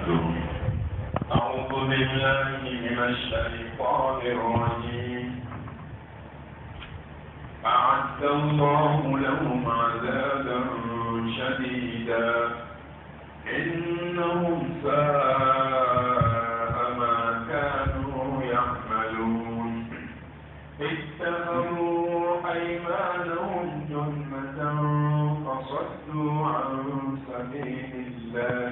وبركاته. أعوذ بالله من الشيطان الرجيم. أعد الله لهم عذابا شديدا إنهم ساء ما كانوا يعملون. اتخذوا أيمانهم جنة فصدوا عن سبيل الله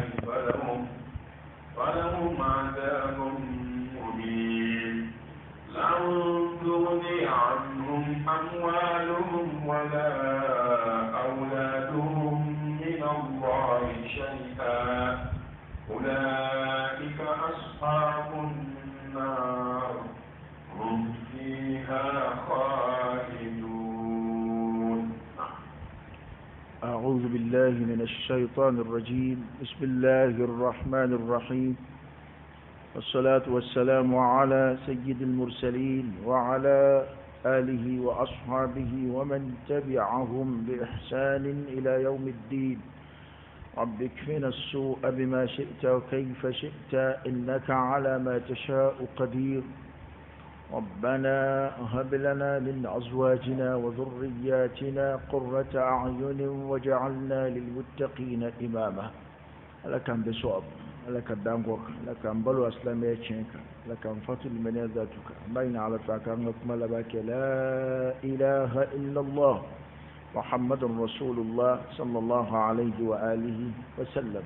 فلهم عذاب مهين. لن تغني عنهم أموالهم ولا أولادهم من الله شيئا أولئك أصحاب النار هم فيها خالدون. أعوذ بالله من الشيطان الرجيم. بسم الله الرحمن الرحيم، والصلاة والسلام على سيد المرسلين وعلى آله وأصحابه ومن تبعهم بإحسان إلى يوم الدين. رب اكفنا السوء بما شئت وكيف شئت إنك على ما تشاء قدير. ربنا هب لنا من أزواجنا وذرياتنا قرة أعين وجعلنا للمتقين إماما. لك بصواب، لك الدانقوك، لك بلو أسلامي تشينك، لك فتل من ذاتك بين على فاكرنك ملبك. لا إله إلا الله محمد رسول الله صلى الله عليه وآله وسلم.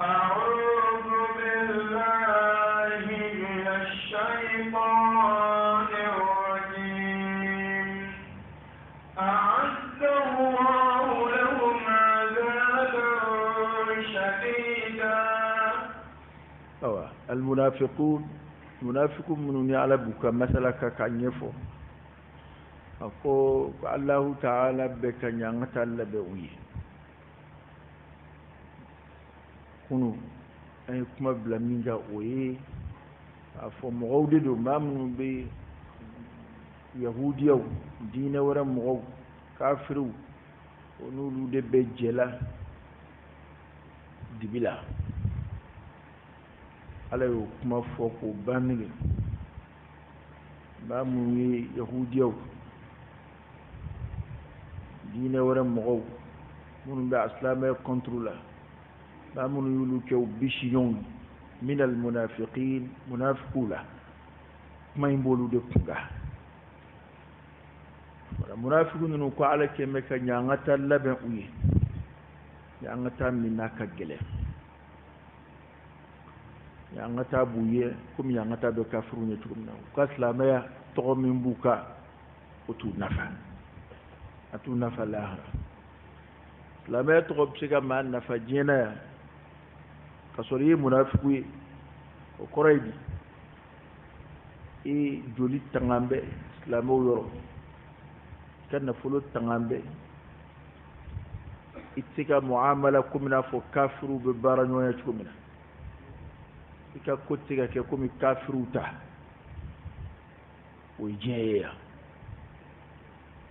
أعوذ بالله من الشيطان الرجيم. أعد الله لهم عذابا شديدا. المنافقون منافقون من يعلبك مثلك كعنفو أكو الله تعالى بك نعمة لبوي kunu an ye kuma bila min kan, o ye a fɔ mɔgɔw de don, maa minnu bɛ yahudiyaw, diinɛ wɛrɛ mɔgɔw, kafiriw, o n'olu de bɛ jɛ la dibi la. Ala y'o kuma fɔ k'o ban min kɛ, maa minnu ye yahudiyaw, diinɛ wɛrɛ mɔgɔw minnu bɛ asilamɛya contre la, maa minnu y'olu kɛ u bisiɲɔgɔnw minal munafiqin, munafiqu la, kuma in b'olu de kun kan. Munafiqu ninnu ko Ala kɛ bɛ ka ɲangata labɛn u ye, ɲangata min n'a ka gɛlɛn, ɲangata b'u ye komi ɲangata bɛ kafiriw ye cogo min na. U ka silamɛya tɔgɔ min b'u kan, o t'u nafa, a t'u nafa lahara. Silamɛya tɔgɔ bɛ se ka maa nafa diɲɛ na yan ka sɔrɔ i ye munafiku ye, o kɔrɔ ye di, i joli tangan bɛ silamɛw yɔrɔ, i ka nafolo tangan bɛ, i tɛ se ka muamala komi n'a fɔ kafiriw bɛ baara ɲɔgɔnya cogo min na, i ka ko tɛ se ka kɛ komi kafiriw ta, o ye diɲɛ ye yan.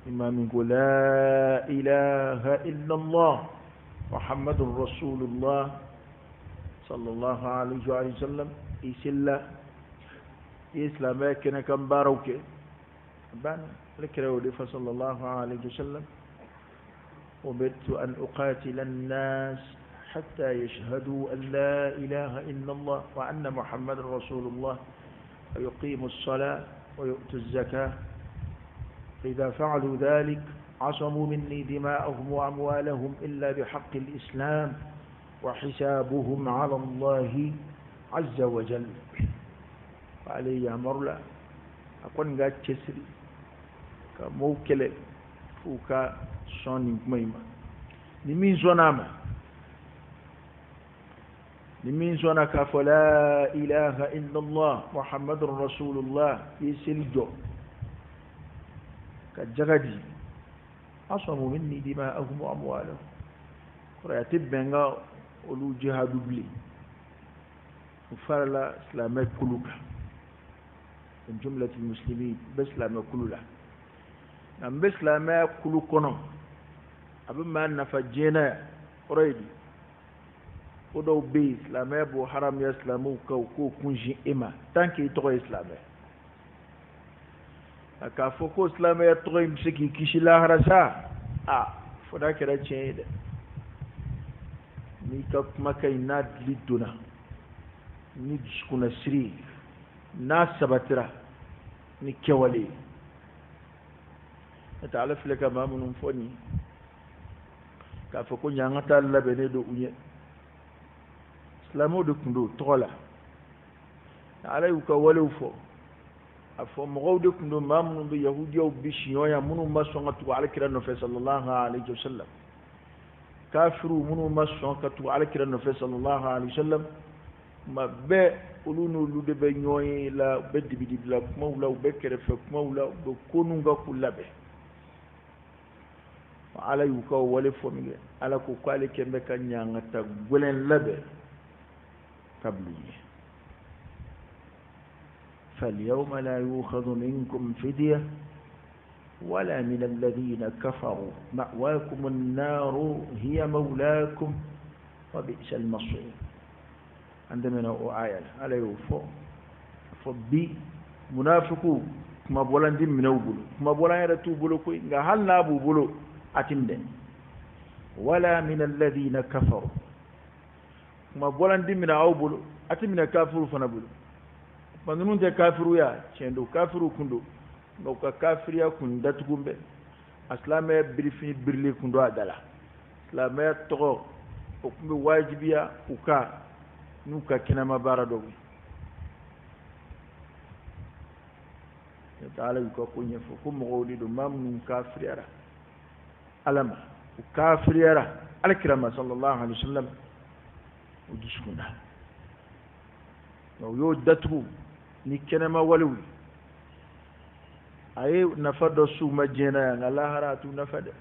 Ni maa min ko la ilaha illallah muhammadur rasulullah sallallahu alayhi wa sallam, i selila, i ye silamɛya kɛnɛ kan baaraw kɛ, a banna. Ale kɛra o de fɔ sallallahu alayhi wa sallam: umirtu an uqatila an-nas hatta yashhadu an la ilaha illallah wa anna muhammadan rasulullah wa yuqimu as-salah wa yu'tu az-zakah. فإذا فعلوا ذلك عصموا مني دماءهم وأموالهم إلا بحق الإسلام وحسابهم على الله عز وجل. وعليه أمر لا أكون قاعد تسري كموكلة فوكا صاني ميمة نمين زنامة نمين زنك فلا إله إلا الله محمد رسول الله يسلجو كجغدي عصموا مني دماءهم وأموالهم. قرأت بنغا ولو جهاد بلي وفرلا إسلامات كلك من جملة المسلمين بس لا كلها نعم بس لا ما كلكنا أبما نفجينا قريبي Ko dɔw bɛ yen, silamɛya b'o haramuya silamɛw kan, u k'o kunsin e ma tant que i tɔgɔ ye silamɛ. A k'a fɔ ko silamɛya tɔgɔ in bɛ se k'i kisi lahara sa, a fo n'a kɛra tiɲɛ ye dɛ. N'i ka kumakan in n'a dili donna ni dusukunnasiri ye, n'a sabatira ni kɛwale ye. N'o tɛ, Ala filɛ ka maa minnu fɔ nin, k'a fɔ ko ɲangata labɛnnen don u ɲɛ, silamɛw de tun don tɔgɔ la. Ala y'u ka walew fɔ, a fɔ mɔgɔw de tun don, maa minnu bɛ yahudiyaw bisiɲɔgɔnya, minnu ma sɔn ka tugu Alakira nɔfɛ sallallahu alaihi wa sallam, kafiriw minnu ma sɔn ka tugu Alakira nɔfɛ sallallahu alaihi wa sallam. Tuma bɛɛ olu n'olu de bɛ ɲɔgɔn ye la, u bɛ dibidibila kumaw la, u bɛ kɛrɛfɛ kumaw la, u bɛ ko n'u ka k'u labɛn. Ala y'u ka wale fɔ min kɛ, Ala ko k'ale kɛn bɛ ka ɲangata gɛlɛn labɛn ka bila u ɲɛ. فاليوم لا يؤخذ منكم فدية ولا من الذين كفروا مأواكم النار هي مولاكم وبئس المصير. An tɛmɛna o aya la. Ala y'o fɔ fɔ bi munafiku kuma bɔlan ti minɛ u bolo, kuma bɔlan yɛrɛ t'u bolo koyi. Nka hali n'a b'u bolo, a ti minɛ. Wala min alladhina kafaru, kuma bɔlan ti minɛ aw bolo, a ti minɛ kafiru fana bolo. Kuma ninnu tɛ kafiruya, tiɲɛ don, kafiru kun don, nka u ka kafiriya kun datugu bɛ a silamɛya birifini birili kun don a da la. Silamɛya tɔgɔ o kun bɛ wajibiya u kan n'u ka kɛnɛma baara dɔw ye. Ala y'u ka ko ɲɛfɔ ko mɔgɔw de don, maa minnu kafiriyara Ala ma, u kafiriyara Alakira ma sallallahu alaihi wa sallam u dusukun na, nka u y'o datugu ni kɛnɛma walew ye. A ye nafa dɔ s'u ma diɲɛ na yan, nka lahara a t'u nafa dɛ.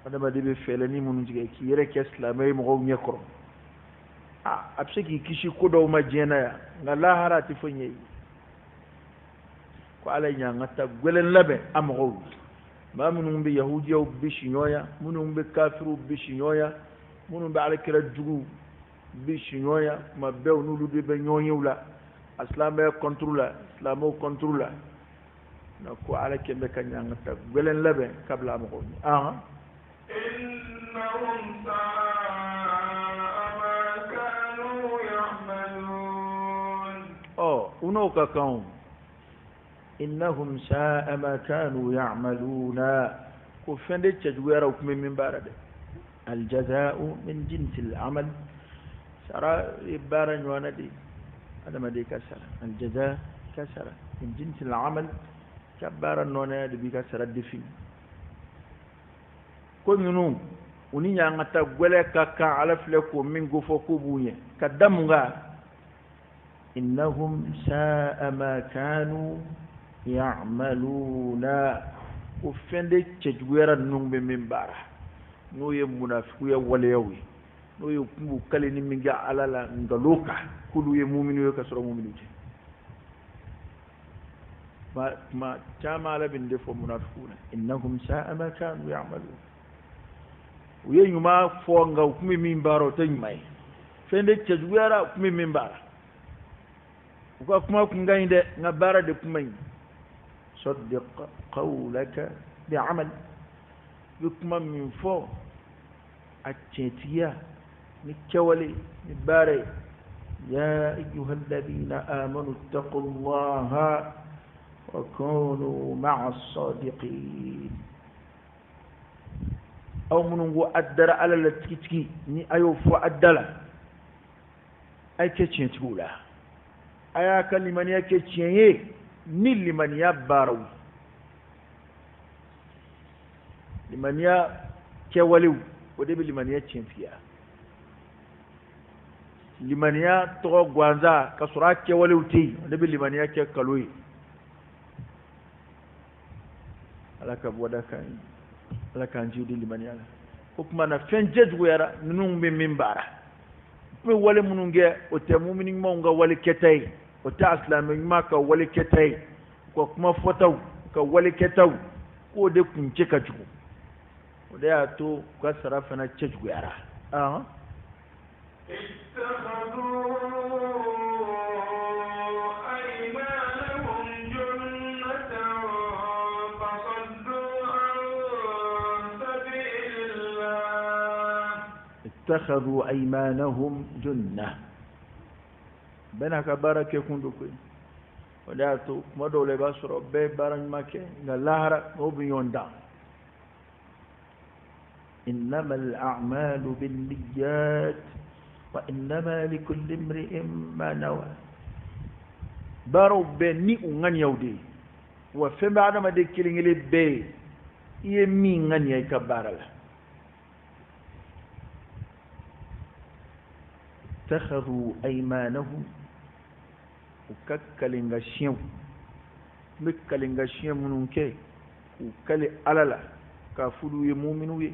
Adamaden bɛ fɛɛrɛ ni minnu tigɛ k'i yɛrɛ kɛ silamɛ ye mɔgɔw ɲɛ kɔrɔ, a bɛ se k'i kisi ko dɔw ma diɲɛ na yan, nka lahara a tɛ foyi ɲɛ i ye. Ko Ala ye ɲangata gɛlɛn labɛn a mɔgɔw ye, maa minnu bɛ yahudiyaw bisiɲɔgɔnya, minnu bɛ kafiriw bisiɲɔgɔnya, minnu bɛ Alakira juguw bisiɲɔgɔnya. Tuma bɛɛ u n'olu de bɛ ɲɔgɔn ye la, a silamɛya contre la, silamɛw contre la. Na ko Ala kɛn bɛ ka ɲangata gɛlɛn labɛn ka bila a mɔgɔw ɲɛ. Ahan. إنهم ساء ما كانوا يعملون. Ɔ, u n'o ka kan o. Innahum sa'a ma kanu ya'maluna, ko fɛn de cɛjuguyara u tun bɛ min baara dɛ. Aljaza'u min jinsil amal, sara ye baara ɲɔgɔnna de ye. Adamaden ka sara, aljaza ka sara, min jinsil amal, ka baara nɔnaya de b'i ka sara défini. Ko ninnu u ni ɲangata gwɛlɛ ka kan, Ala filɛ k'o min ko fɔ k'o b'u ɲɛ ka da mun kan? Innahum sa'a ma kanu ya'maluna, ko fɛn de cɛjuguyara ninnu bɛ min baara, n'o ye munafikuya waleyaw ye, n'o ye kun b'u kale ni min kɛ Ala la nkalon kan k'olu ye muminu ye ka sɔrɔ muminu tɛ. Kuma caman Ala bɛ nin de fɔ munafiku na: innahum sa'a ma kanu ya'malun. U ye ɲuman fɔ, nka u tun bɛ min baara, o tɛ ɲuman ye. Fɛn de cɛjuguyara u tun bɛ min baara. U ka kuma kun ka ɲi dɛ, nka baara de kun man ɲi. Saddiq qawlaka bi'amal, i bɛ kuma min fɔ a tiɲɛtigiya ni kɛwale ni baara ye. Ya ayyuha alladhina amanu ittaqullaha wa kunu ma'a as-sadiqin. Aw minnu ko a dara Ala la tigitigi, ni a y'o fɔ a da la, a ye kɛ tiɲɛtigiw la, a y'a ka limaniya kɛ tiɲɛ ye ni limaniya baaraw ye, limaniya kɛwalew, o de bɛ limaniya tiɲɛtigiya. Limaniya tɔgɔ gansan ka sɔrɔ a kɛwalew tɛ yen, o de bɛ limaniya kɛ kalo ye. Ala ka bɔda kan ye, Ala k'an jiw di limaniya la. O tuma na, fɛn cɛjuguyara ninnu bɛ min baara, u bɛ wale minnu kɛ, o tɛ mumini ɲumanw ka wale kɛta ye, o tɛ a silamɛ ɲuman ka wale kɛta ye. U ka kuma fɔtaw, u ka wale kɛtaw, k'o de kun cɛ ka jugu. O de y'a to u ka sara fana cɛjuguyara. Ittakhadhu aymanahum junna. Bɛɛ n'a ka baara kɛ kun don koyi. O de y'a to kuma dɔw la i b'a sɔrɔ bɛɛ ye baara ɲuman kɛ, nka lahara mɔgɔw bɛ ɲɔgɔn dan. Innama al-a'malu bin-niyyat wa innama likulli imri'in ma nawa. Baaraw bɛɛ ni u ŋaniyaw de ye. Wa fɛn bɛ adamaden kelen kelen bɛɛ ye, i ye min ŋaniya i ka baara la. Ittakhadhu aymanahum, u ka kalenka siɲɛw, u bɛ kalenka siɲɛ minnu kɛ k'u kale Ala la k'a f'olu ye muminiw ye.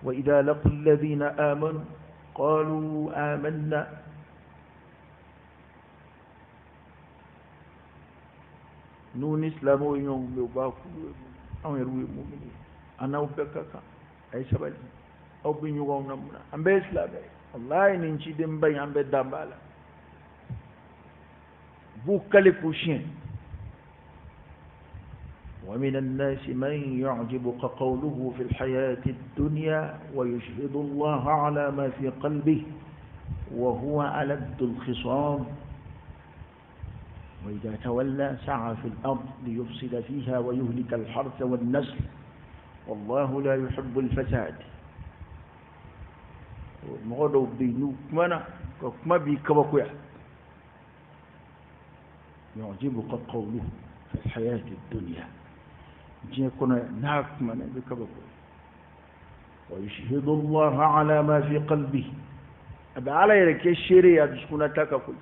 Wa idha laqu alladhina amanu qalu amanna. N'u ni silamɛw ye ɲɔgɔn kunbɛn, u b'a f'u ye anw yɛrɛw ye mumini ye, an n'aw bɛɛ ka kan, a ye sabali, aw bɛ ɲɔgɔn na mun na, an bɛɛ ye silamɛ ye, walayi nin cidenba in an bɛɛ dan b'a la. U b'u kale k'u siɲɛ. ومن الناس من يعجبك قوله في الحياة الدنيا ويشهد الله على ما في قلبه وهو ألد الخصام وإذا تولى سعى في الأرض ليفسد فيها ويهلك الحرث والنسل والله لا يحب الفساد. Mɔgɔ dɔw bɛ yen n'u kumana ka kuma b'i kabakoya. يعجبك قوله في الحياة الدنيا، diɲɛ kɔnɔ n'a kumana i bɛ kabakoya. ويشهد الله على ما في قلبه، a bɛ Ala yɛrɛ kɛ seere ye a dusukunna ta kan koyi.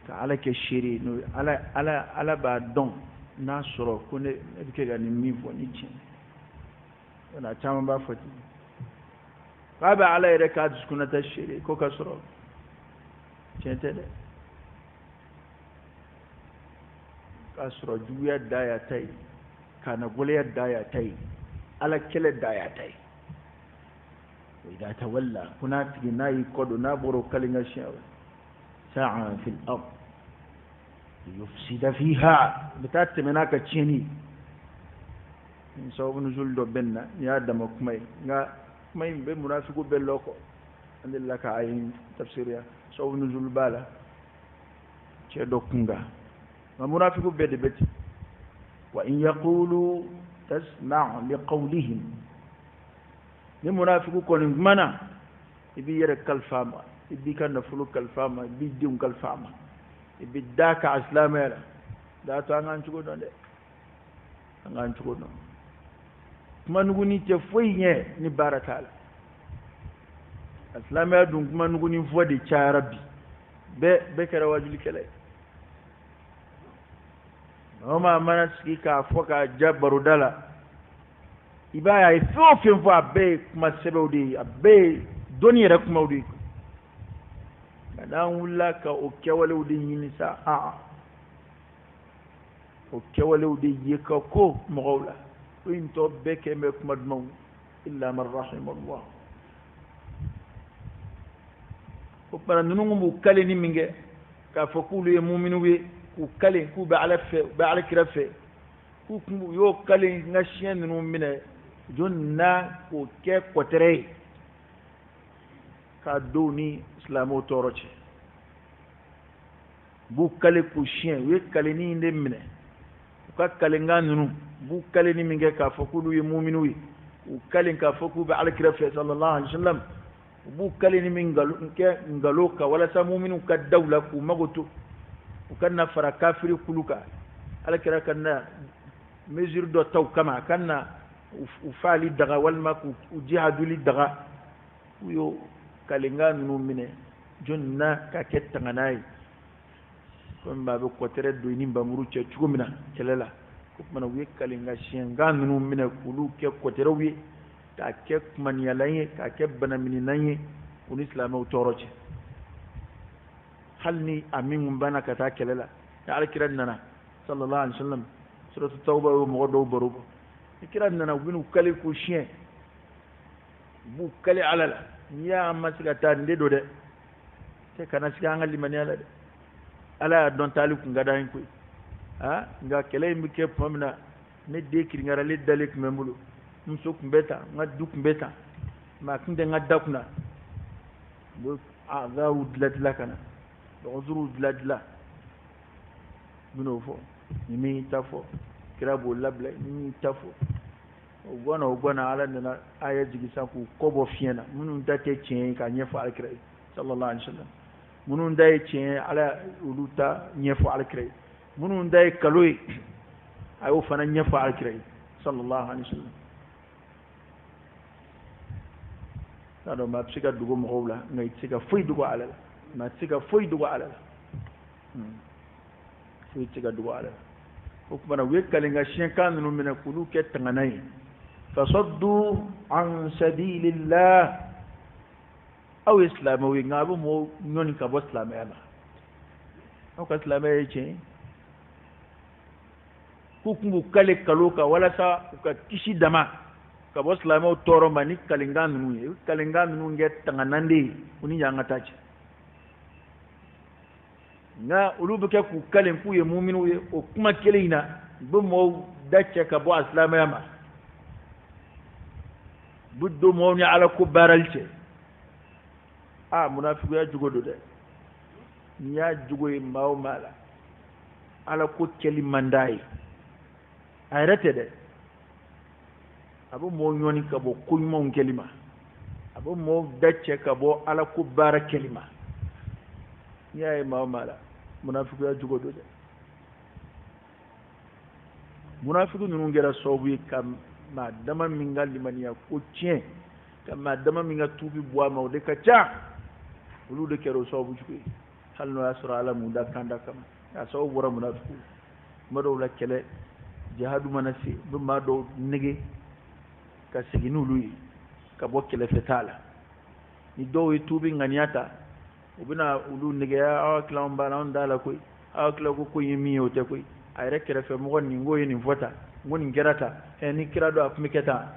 Ka Ala kɛ seere ye, n'o ye Ala, Ala, Ala b'a dɔn n'a sɔrɔ ko ne bɛ kɛ ka nin min fɔ ni tiɲɛ ye. A caman b'a fɔ ten k'a bɛ Ala yɛrɛ k'a dusukunna ta seere ye ko ka sɔrɔ tiɲɛ tɛ dɛ, k'a sɔrɔ juguya da y'a ta ye, kanagɔlɛya da y'a ta ye, Ala kɛlɛ da y'a ta ye. Wa idha tawalla, ko n'a tigi n'a y'i kɔ don, n'a bɔra o kalenka siɲɛ wɛrɛ, sa'a fil ard liyufsida fiha, bɛ taa tɛmɛ n'a ka tiɲɛni ye. Nin sababu nuzul dɔ bɛ nin na, nin y'a dama kuma ye, nka kuma in bɛ munafiku bɛɛ lɔ kɔ. An delila ka a ye tafsiriya, sababu nuzul b'a la cɛ dɔ kun kan, nka munafiku bɛɛ de bɛ ten. Wa in yaqulu tasma' liqawlihim, ni munafiku kɔni kumana, i b'i yɛrɛ kalifa a ma, i b'i ka nafolo kalifa a ma, i b'i denw kalifa a ma, i bɛ da ka a silamɛya la. Da to an k'an cogo dɔn dɛ, an k'an cogo dɔn. Kuma nuguni tɛ foyi ɲɛ ni baara t'a la. A silamɛya dun kuma nuguni fɔ de cayara bi, bɛɛ kɛra wajulikɛla ye. Maa o maa mana sigi k'a fɔ k'a ja baroda la, i b'a ye a ye fɛn o fɛn fɔ, a bɛɛ ye kuma sɛbɛw de ye, a bɛɛ ye dɔnni yɛrɛ kumaw de ye. Nka n'an wulila ka o kɛwalew de ɲini sa, o kɛwalew de ye ka ko mɔgɔw la, o in tɔ bɛɛ kɛ bɛ kuma dumanw, illa man rahimallah. O tuma ninnu kun b'u kale ni min kɛ k'a fɔ k'olu ye muminiw ye, k'u kale k'u bɛ Ala fɛ, u bɛ Ala kira fɛ, k'u kun u y'o kale n ka siɲɛ ninnu minɛ junna k'o kɛ kɔtɛrɛ ye k'a don ni silamɛw tɔɔrɔ cɛ. U b'u kale k'u siɲɛ, u ye kaleni in de minɛ, u ka kalenkan ninnu, u b'u kale ni min kɛ k'a fɔ k'olu ye muminiw ye, k'u kale k'a fɔ k'u bɛ Ala kira fɛ sallallahu alaihi wa sallam, u b'u kale ni min kɛ nkalon kan walasa muminiw ka da u la k'u mago to, u ka na fara kafiri kulu kan, Ala kira ka na mesure dɔ ta u kama, a ka na u faali daga walima k'u jihaduli daga. U y'o kalenkan ninnu minɛ junna ka kɛ tangana ye, komi maa bɛ kɔtɛrɛ don i ni npanmuru cɛ cogo min na kɛlɛ la. O tuma na u ye kalenkan siɲɛkan ninnu minɛ k'olu kɛ kɔtɛrɛw ye, k'a kɛ kumaniyalan ye, k'a kɛ banamininan ye u ni silamɛw tɔɔrɔ cɛ. Hali ni a min kun banna ka taa kɛlɛ la, ni Ala kira nana sallallahu alaihi wa sallam, suratu tawba y'o mɔgɔ dɔw baro bɔ. Ni kira nana, u bɛn'u kale k'u siɲɛ, u b'u kale Ala la. N'i y'a ma se ka taa nin de don dɛ, cɛ kana siga an ka limaniya la dɛ. Ala y'a dɔn taali kun ka d'an ye koyi. Aa, nka kɛlɛ in bɛ kɛ tuma min na, ne den kirinkaralen dalen tun bɛ n bolo, n muso tun bɛ tan, n ka du tun bɛ tan, maa tun tɛ n ka da kunna. U bɛ azaw dila dila ka na, dɔgɔtɔrɔw dila dila, n bɛn'o fɔ. Ni min y'i ta fɔ, kira b'o labila. Ni min y'i ta fɔ, o gwana o gwana. Ala nana aya jigin sa k'u kɔ bɔ fiɲɛ na. Minnu ta tɛ tiɲɛ ye, k'a ɲɛfɔ alakira ye sallallahu alaihi wasallam. Minnu ta ye tiɲɛ ye, Ala olu ta ɲɛfɔ alakira ye. Minnu ta ye kalo ye, a y'o fana ɲɛfɔ alakira ye sallallahu alaihi wasallam. T'a dɔn, maa bɛ se ka dogo mɔgɔw la, nka i tɛ se ka foyi dogo Ala la. Maa tɛ se ka foyi dogo Ala la, foyi tɛ se ka dogo Ala la. O tuma na, u ye kalenka siɲɛkan ninnu minɛ k'olu kɛ tangana ye. Fasaddu an sabilillah. Aw ye silamɛw ye, nka a bɛ mɔgɔw ɲɔni ka bɔ silamɛya ma. Aw ka silamɛya ye tiɲɛ ye? K'u tun b'u kale kalo kan walasa u ka kisi dama ka bɔ silamɛw tɔɔrɔ ma ni kalenkan ninnu ye. U kalenkan ninnu kɛ tanganan de ye u ni ɲangata cɛ. Nka olu bɛ kɛ k'u kalen k'u ye muminiw ye, o kuma kelen in na, u bɛ mɔgɔw da cɛ ka bɔ a silamɛya ma, u bɛ don mɔgɔw ni Ala ko baarali cɛ. Aa, munafigiya jogo don dɛ. N'i y'a jogo ye maa o maa la, Ala ko kɛli man d'a ye, a yɛrɛ tɛ dɛ, a bɛ mɔgɔw ɲɔni ka bɔ ko ɲumanw kɛli ma, a bɛ mɔgɔw da cɛ ka bɔ Ala ko baara kɛli ma. N'i y'a ye maa o maa la, munafigiya jogo don dɛ. Munafiki ninnu kɛra sababu ye ka maa dama min ka limaniya ko tiɲɛ, ka maa dama min ka tuubi bɔ a ma, o de ka ca. Olu de kɛra o sababu jugu ye, hali n'o y'a sɔrɔ Ala m'u da kanda kama. A sababu bɔra munafikiw. Kuma dɔw la, kɛlɛ jihadu mana se, u bɛ maa dɔw nege ka segin n'olu ye ka bɔ kɛlɛfɛ la. Ni dɔw ye tuubi ŋaniya ta, u bɛna olu nege: aw hakili anw b'a la, anw t'a la koyi. Aw hakili ko ko in ye min ye, o tɛ koyi. A yɛrɛ kɛrɛfɛ mɔgɔ nin ko ye nin fɔ tan, n ko nin kɛra tan. Ɛ, ni kira don, a tun bɛ kɛ tan.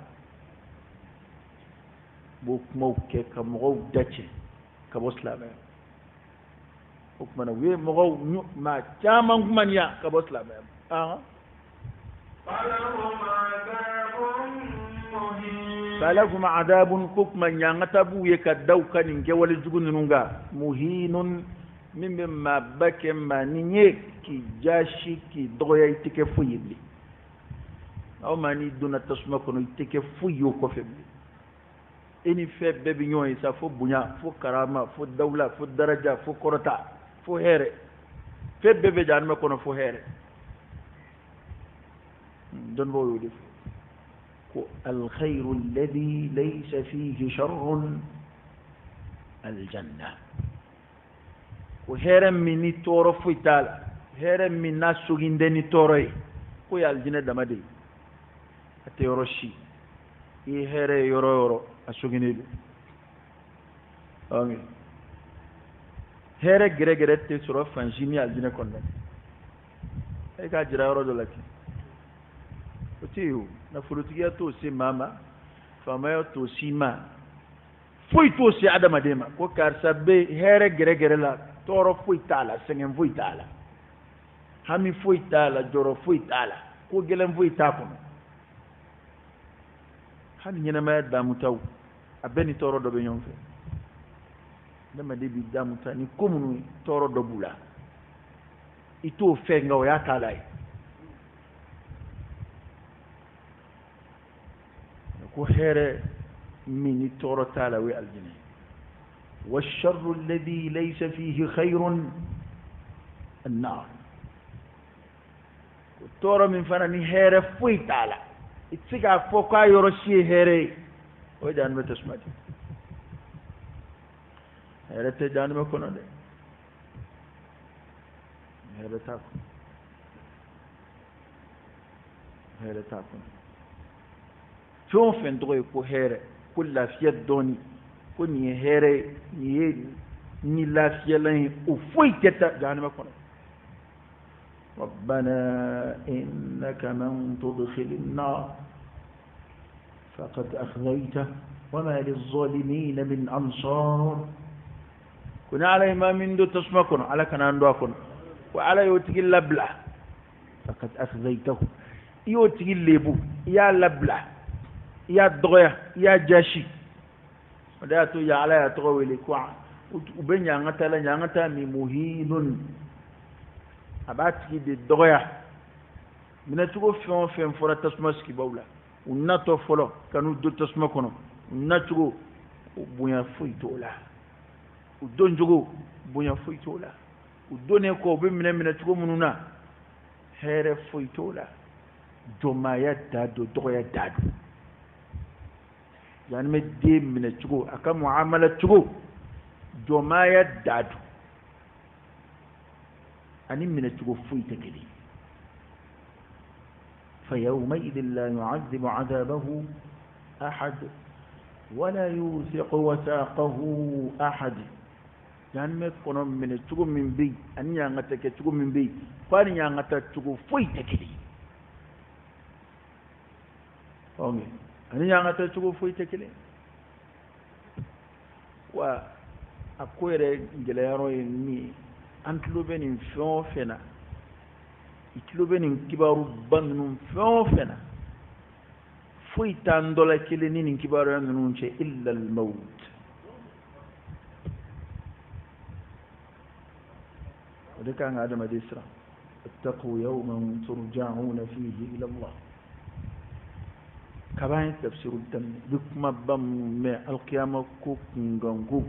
B'o kumaw kɛ ka mɔgɔw da cɛ ka bɔ silamɛya. O tuma na, u ye mɔgɔw maa caman kumaniya ka bɔ silamɛya ma. Falahum adabun, ko kuma ɲangata b'u ye ka da u ka nin kɛwale jugu ninnu kan, muhinun, min bɛ maaba kɛ maa ni ye k'i jaasi, k'i dɔgɔya, i tɛ kɛ foyi ye bilen. Aw maa, n'i donna tasuma kɔnɔ, i tɛ kɛ foyi ye o kɔfɛ bilen. E ni fɛn bɛɛ bɛ ɲɔgɔn ye sa, fo bonya, fo karama, fo dawula, fo daraja, fo kɔrɔta, fo hɛrɛ. Fɛn bɛɛ bɛ jahanama kɔnɔ fo hɛrɛ. Dɔnnibaaw y'o de fɔ ko alkhayru alladhi laysa fihi sharrun aljanna, ko hɛrɛ min ni tɔɔrɔ foyi t'a la, hɛrɛ min n'a sogin tɛ ni tɔɔrɔ ye, k'o ye alijinɛ dama de ye. A tɛ yɔrɔ si. I ye hɛrɛ ye yɔrɔ o yɔrɔ, a soginnen don. Hɛrɛ gɛrɛgɛrɛ tɛ sɔrɔ fan si ni alijinɛ kɔnɔna. E k'a jira yɔrɔ dɔ la ten, o tɛ yen. O nafolotigiya t'o se maa ma, faamaya t'o si ma, foyi t'o se adamaden ma ko karisa bɛ hɛrɛ gɛrɛgɛrɛ la, tɔɔrɔ foyi t'a la, sɛgɛn foyi t'a la, hami foyi t'a la, jɔrɔ foyi t'a la, ko gɛlɛn foyi t'a kɔnɔ. Hali ɲɛnamaya damutaw, a bɛɛ ni tɔɔrɔ dɔ bɛ ɲɔgɔn fɛ. Adamaden b'i damuta ni ko minnu ye, tɔɔrɔ dɔ b'u la, i t'o fɛ, nka o y'a taala ye. Ko hɛrɛ min ni tɔɔrɔ t'a la, o ye alijinɛ ye. والشر الذي ليس فيه خير النار. Ko tɔɔrɔ min fana ni hɛrɛ foyi t'a la, i tɛ se k'a fɔ k'a yɔrɔ si ye hɛrɛ ye, o ye jahanama tasuma de. Hɛrɛ tɛ jahanama kɔnɔ dɛ, hɛrɛ t'a kɔnɔ, hɛrɛ t'a kɔnɔ. Fɛn o fɛn tɔgɔ ye ko hɛrɛ, ko lafiya dɔɔni, ko nin ye hɛrɛ ye, nin ye ni lafiyalan ye, o foyi tɛ taa jahanama kɔnɔ. ربنا إنك من تدخل النار. فقد أخزيته وما للظالمين من أنصار. Ko ni Ala ye maa min don tasuma kɔnɔ, Ala kana an don a kɔnɔ, ko Ala y'o tigi labila, faqad akhzaytahu, i y'o tigi lebu, i y'a labila, i y'a dɔgɔya, i y'a jasi. O de y'a to ya Ala y'a tɔgɔ wele ko u bɛ ɲangata la, ɲangata min muhinun, a b'a tigi de dɔgɔya. Minɛcogo fɛn o fɛn fɔra tasuma sigibaw la, u natɔ fɔlɔ ka n'u don tasuma kɔnɔ, u nacogo bonya foyi t'o la, u doncogo bonya foyi t'o la, u donnen kɔ u bɛ minɛ minɛcogo minnu na, hɛrɛ foyi t'o la. Jɔnmaaya da don, dɔgɔya da don. Jahanama den minɛcogo, a ka muamala cogo, jɔnmaaya da don, ani minɛcogo foyi tɛ kelen. فيومئذ لا يعذب عذابه أحد ولا يوثق وثاقه أحد. Jahanama kɔnɔ minɛ cogo min bɛ yen ani ɲangata kɛ cogo min bɛ yen, ko a ni ɲangata cogo foyi tɛ kelen ye, ani ɲangata cogo foyi tɛ kelen. Wa a ko yɛrɛ gɛlɛyayɔrɔ ye min ye, an tulo bɛ nin fɛn o fɛn na, i tulo bɛ nin kibaruba ninnu fɛn o fɛn na, foyi t'an dɔ la kelen ni nin kibaruya ninnu cɛ illa al-maut. O de kan ka adamaden siran. Ittaqu yawman turja'una fihi ila Allah. Kaban ye tafsiru daminɛ, i bɛ kumaba minnu mɛn alkiyama ko kunkanko,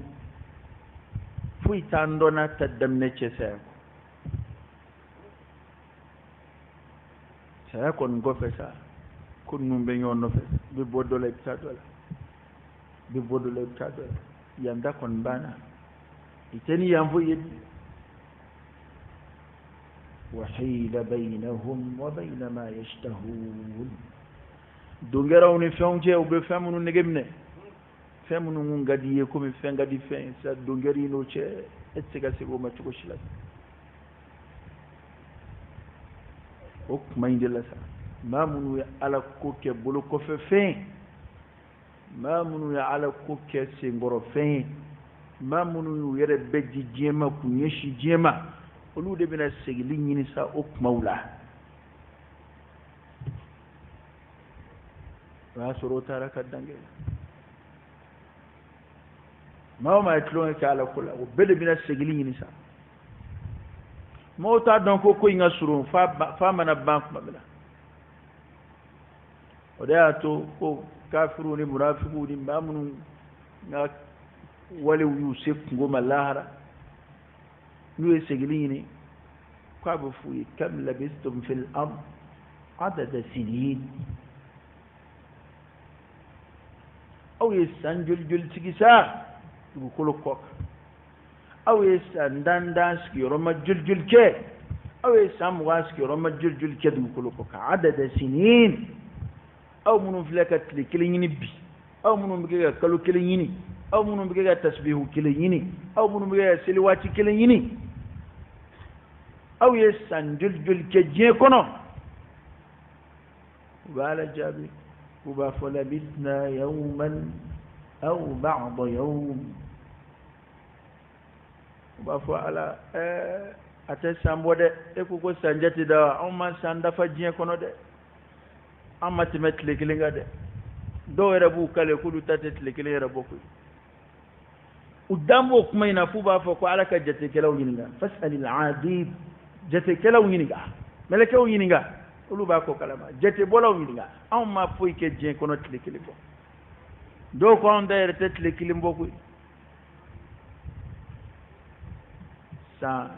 foyi t'an dɔn n'a ta daminɛ cɛ saya kɔ. Saya kɔni kɔfɛ sa, ko ninnu bɛ ɲɔgɔn nɔfɛ, i bɛ bɔ dɔ la i bɛ taa dɔ la, i bɛ bɔ dɔ la i bɛ taa dɔ la, yan ta kɔni banna, i tɛ ni yan foyi ye bilen. Wahila bainahum wa baina ma yashtahun. Don kɛra u ni fɛnw cɛ, u bɛ fɛn minnu nege minɛ, fɛn minnu kun ka di i ye komi fɛn ka di fɛn ye sa, don kɛra i n'o cɛ, e tɛ se ka segin o ma cogo si la. O kuma in de la sa, maa minnu ye Ala ko kɛ bolo kɔfɛ fɛn ye, maa minnu ye Ala ko kɛ senkɔrɔ fɛn ye, maa minnu y'u yɛrɛ bɛɛ di diɲɛ ma k'u ɲɛsin diɲɛ ma, olu de bɛna segili ɲini sa o kumaw la. O y'a sɔrɔ o taara ka dan kɛ. Maa o maa ye tulonkɛ kɛ Ala ko la, o bɛɛ de bɛna segili ɲini sa. Mɔgɔw t'a dɔn ko ko in ka surun f'a mana ban tuma min na. O de y'a to ko kafiriw ni munafigiw ni maa minnu ka walew y'u se kungo ma lahara, n'u ye segili ɲini, k'a bɛ f'u ye kam labistum fil ard adada sinin, aw ye san joli joli sigi sa dugukolo kɔ kan, aw ye san dandan sigiyɔrɔma joli joli kɛ, aw ye san 20 sigiyɔrɔma joli joli kɛ dugukolo kɔ kan, adada sinin. Aw minnu filɛ ka tile kelen ɲini bi, aw minnu bɛ kɛ ka kalo kelen ɲini, aw minnu bɛ kɛ ka tasbihu kelen ɲini, aw minnu bɛ kɛ ka seli waati kelen ɲini, aw ye san joli joli kɛ diɲɛ kɔnɔ. U b'a jaabi, u b'a fɔ labisna yawman aw ba'da yawm. U b'a fɔ Ala, a tɛ san bɔ dɛ, e ko ko san jate da wa, anw ma san dafa diɲɛ kɔnɔ dɛ, an ma tɛmɛ tile kelen kan dɛ. Dɔw yɛrɛ b'u kale k'olu ta tɛ tile kelen yɛrɛ bɔ koyi. U dan b'o kuma in na f'u b'a fɔ ko Ala ka jatekɛlaw ɲininka, fas'alil aadib, jatekɛlaw ɲininka, mɛlɛkɛw ɲininka, olu b'a ko kalama, jatebɔlaw ɲininka, anw ma foyi kɛ diɲɛ kɔnɔ tile kelen bɔ. Dɔw ko anw ta yɛrɛ tɛ tile kelen bɔ koyi. San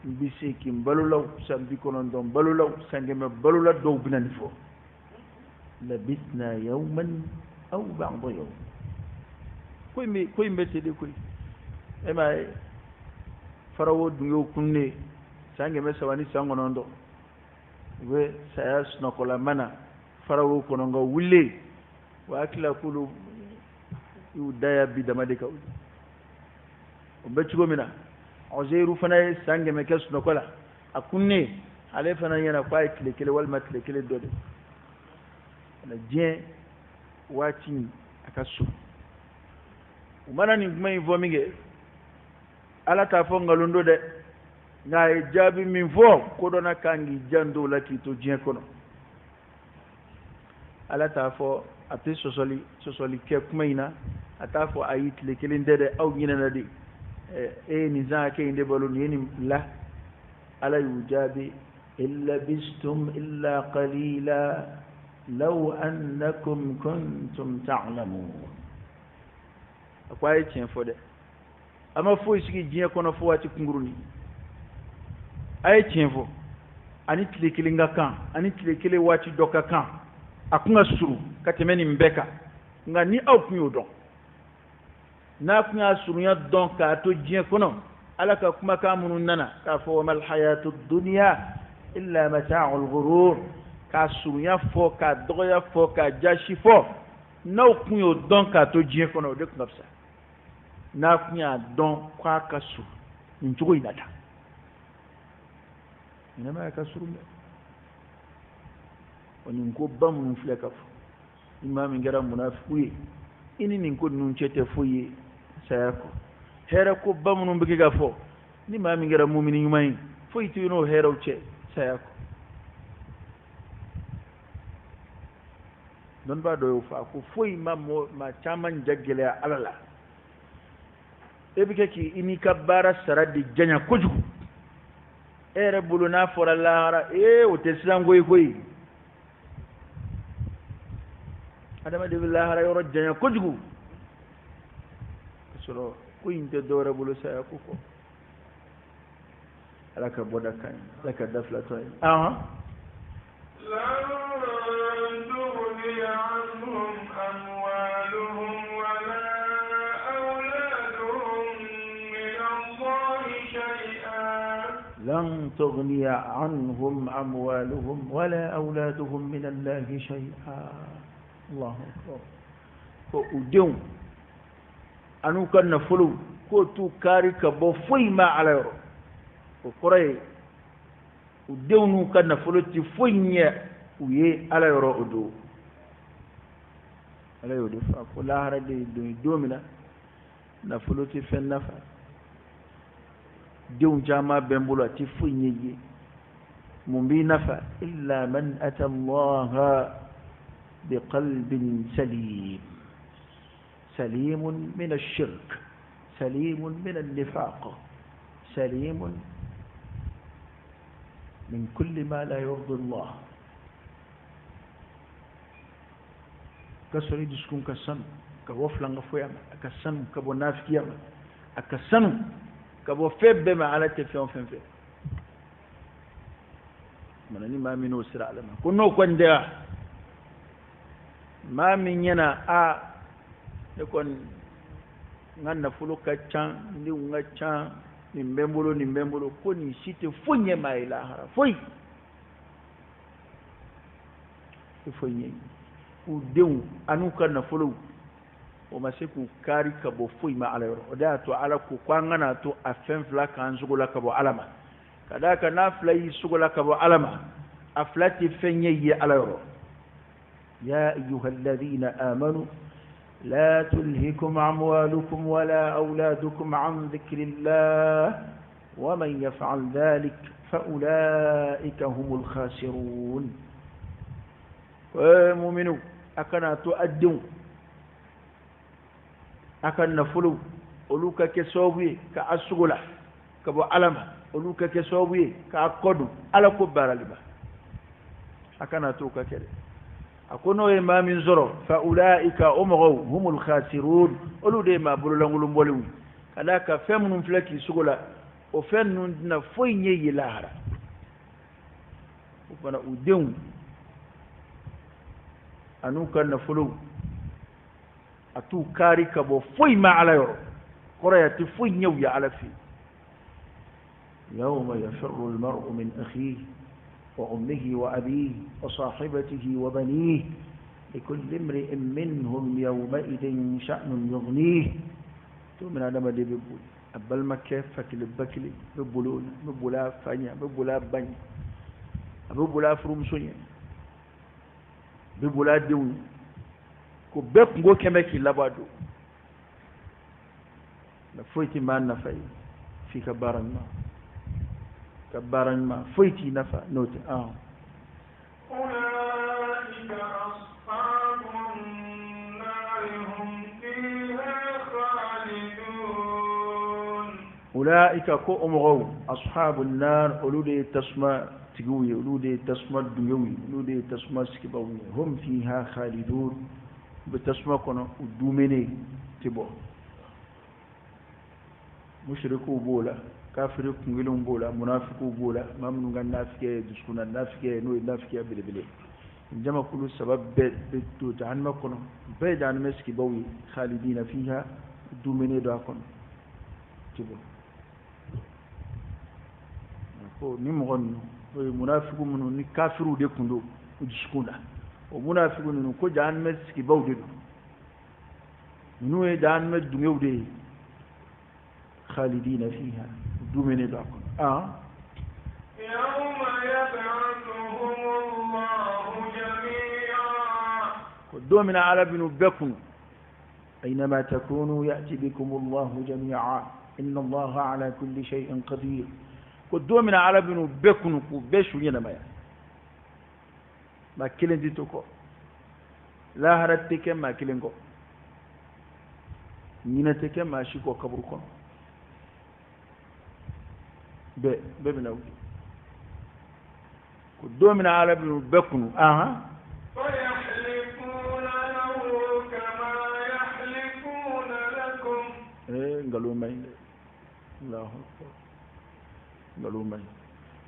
80 balolaw, san 90 balolaw, san 100 balola dɔw bɛna nin fɔ. Labisna yawman aw ba'da yawm. Ko in bɛ ten de koyi. E m'a ye farawo dungew kunnen san 309, u bɛ saya sunɔgɔlama na farawo kɔnɔ, nka wulilen u hakili la k'olu y'u da ya bi dama de ka wuli. O bɛ cogo min na, Ɔzeyiru fana ye san 100 kɛ sunɔgɔ la, a kunnen ale fana ɲɛna k'a ye tile kelen walima tile kelen dɔ de. Diɲɛ Waati in a ka surun. U mana nin kuma in fɔ min kɛ, Ala t'a fɔ nkalon don dɛ, nka a ye jaabi min fɔ, kodɔnna kan k'i janto o la k'i to diɲɛ kɔnɔ. Ala t'a fɔ, a tɛ sɔsɔli sɔsɔli kɛ kuma in na. A t'a fɔ ayi, tile kelen tɛ dɛ, aw ɲinɛna de, e ye nin san hakɛ in de balo, nin ye nin la. Ala y'u jaabi: in labistum illa qalila law annakum kuntum ta'lamun. A ko a ye tiɲɛ fɔ dɛ, a ma foyi sigi diɲɛ kɔnɔ fo waati kunkurunin. A ye tiɲɛ fɔ, ani tile kelen ka kan, ani tile kelen waati dɔ ka kan, a kun ka surun ka tɛmɛ nin bɛɛ kan. Nka ni aw kun y'o dɔn, n'a kun y'a surunya dɔn k'a to diɲɛ kɔnɔ, Ala ka kumakan minnu nana k'a fɔ wa mal hayatu dunya illa mata'ul ghurur, k'a surunya fɔ, k'a dɔgɔya fɔ, k'a jasi fɔ, n'aw kun y'o dɔn k'a to diɲɛ kɔnɔ, o de kun ka fisa. N'a kun y'a dɔn k'a ka surun nin cogo in na tan, ɲɛnamaya ka surun dɛ. O nin ko ba minnu filɛ ka fɔ, ni maa min kɛra munafiku ye, i ni nin ko ninnu cɛ tɛ foyi ye saya kɔ. Hɛrɛ ko ba minnu bɛ kɛ ka fɔ, ni maa min kɛra mumini ɲuman ye, foyi tɛ n'o hɛrɛw cɛ saya kɔ. Dɔnnibaa dɔ y'o fɔ, a ko foyi ma mɔgɔ maa caman ja gɛlɛya Ala la, e bɛ kɛ k'i n'i ka baara sara de janya kojugu. E yɛrɛ bolo n'a fɔra lahara, ee, o tɛ siran ko ye koyi. Adamaden bɛ lahara yɔrɔ janya kojugu, ka sɔrɔ ko in tɛ dɔwɛrɛ bolo saya ko kɔ. Ala ka bɔda ka ɲi, Ala ka da fila to a ye. Ahan. لن تغني عنهم أموالهم ولا أولادهم من الله شيئا. لن تغني عنهم أموالهم ولا أولادهم من الله شيئا. الله أكبر. Ko u denw an'u ka nafolo, k'o t'u kari ka bɔ foyi ma Ala yɔrɔ. O kɔrɔ ye u denw n'u ka nafolo ti foyi ɲɛ u ye Ala yɔrɔ. O don Ala y'o de fɔ, ko lahara de ye don ye, don min na nafolo tɛ fɛn nafa, denw caman bɛ n bolo, a tɛ foyi ɲɛ i ye. Mun b'i nafa? Illa man ata Allaha biqalbin salim, salimun min ash-shirk, salimun min an-nifaq, salimun min kulli ma la yurdi Allah. Ka sɔrɔ i dusukun ka sanu ka bɔ filankafoya ma, a ka sanu ka bɔ nafigiya ma, a ka sanu ka bɔ fɛn bɛɛ ma Ala tɛ fɛn o fɛn fɛ. Mana ni maa min n'o sera Ala ma, ko n'o kɔni tɛ wa, maa min ɲɛna a ne kɔni n ka nafolo ka ca, n denw ka ca, nin bɛ n bolo, nin bɛ n bolo, ko nin si tɛ foyi ɲɛ maa ye lahara, foyi tɛ foyi ɲɛ. U denw an'u ka nafolow, o ma se k'u kari ka bɔ foyi ma Ala yɔrɔ. O de y'a to Ala ko ko an kana to a fɛn fila k'an sogo la ka bɔ Ala ma, ka d'a kan n'a fila y'i sogo la ka bɔ Ala ma, a fila tɛ fɛn ɲɛ ye Ala yɔrɔ. يا أيها الذين آمنوا لا تلهكم أموالكم ولا أولادكم عن ذكر الله ومن يفعل ذلك فأولئك هم الخاسرون. مؤمنوا أكنا تؤدوا أكن نفلو أولوك كسوبي كأسغلا كبو علم أولوك كسوبي كأقدو على كبار لبا أكنا توكا كده. A ko n'o ye maa min sɔrɔ, fa ulaika, o mɔgɔw, humul khasirun, olu de ye maa bololankolon bɔlenw ye, ka d'a kan fɛn minnu filɛ k'i sogo la, o fɛn ninnu tɛna foyi ɲɛ ye lahara. O fana, u denw an'u ka nafolow, a t'u kari ka bɔ foyi ma Ala yɔrɔ. Kɔrɔ ye a tɛ foyi ɲɛ u ye Ala fɛ yen. يوم يفر المرء من أخيه وأمه وأبيه وصاحبته وبنيه لكل امرئ منهم يومئذ شأن يغنيه. To min adamaden bɛ boli a balimakɛ fa kelen ba kelen, bɛ boli o la, bɛ boli a fa ɲɛ, a bɛ boli a ba ɲɛ, a bɛ boli a furumuso ɲɛ, a bɛ boli a denw ɲɛ. Ko bɛɛ kunko kɛmɛ k'i labɔ a don. Nka foyi tɛ maa nafa ye f'i ka baara ɲuman. Ka baara ɲuman foyi t'i nafa n'o tɛ. Ulaika ko o mɔgɔw ashabu nar, olu de ye tasuma tigiw ye, olu de ye tasuma dungew ye, olu de ye tasuma sigibaw ye. Hum fiha khalidun, u bɛ tasuma kɔnɔ, u dumuni tɛ bɔ. Mushrikuw b'o la, kafiri kunkelenw b'o la, munafikiw b'o la, maa minnu ka nafigiya ye dusukunna nafigiya ye, n'o ye nafigiya belebele. Jamakulu saba bɛɛ bɛ don jahanama kɔnɔ, bɛɛ ye jahanama sigibaw ye, khalidina fiha, dumuni don a kɔnɔ tɛ bɔ. Ko ni mɔgɔ ninnu, o ye munafiku minnu ni kafiriw de kun don u dusukun na, o munafiku ninnu ko jahanama sigibaw de don, ninnu ye jahanama dungew de ye, khalidina fiha, dumuni don a kɔnɔ. Yawma yab'athuhumullahu jami'an, ko don min na Ala bɛn'u bɛɛ kunu. Aynama takunu ya'ti bikumullahu jami'a inna Allaha ala kulli shay'in qadir. Ko don min na Ala bɛn'u bɛɛ kunu k'u bɛɛ su ɲɛnamaya, maa kelen tɛ to kɔ, lahara tɛ kɛ maa kelen kɔ, ɲinɛ tɛ kɛ maa si kɔ kaburu kɔnɔ, bɛɛ bɛɛ bɛna wuli. Ko don min na Ala bɛn'u bɛɛ kunu. Nkalon man ɲi dɛ, Allahu akbar, nkalon man ɲi.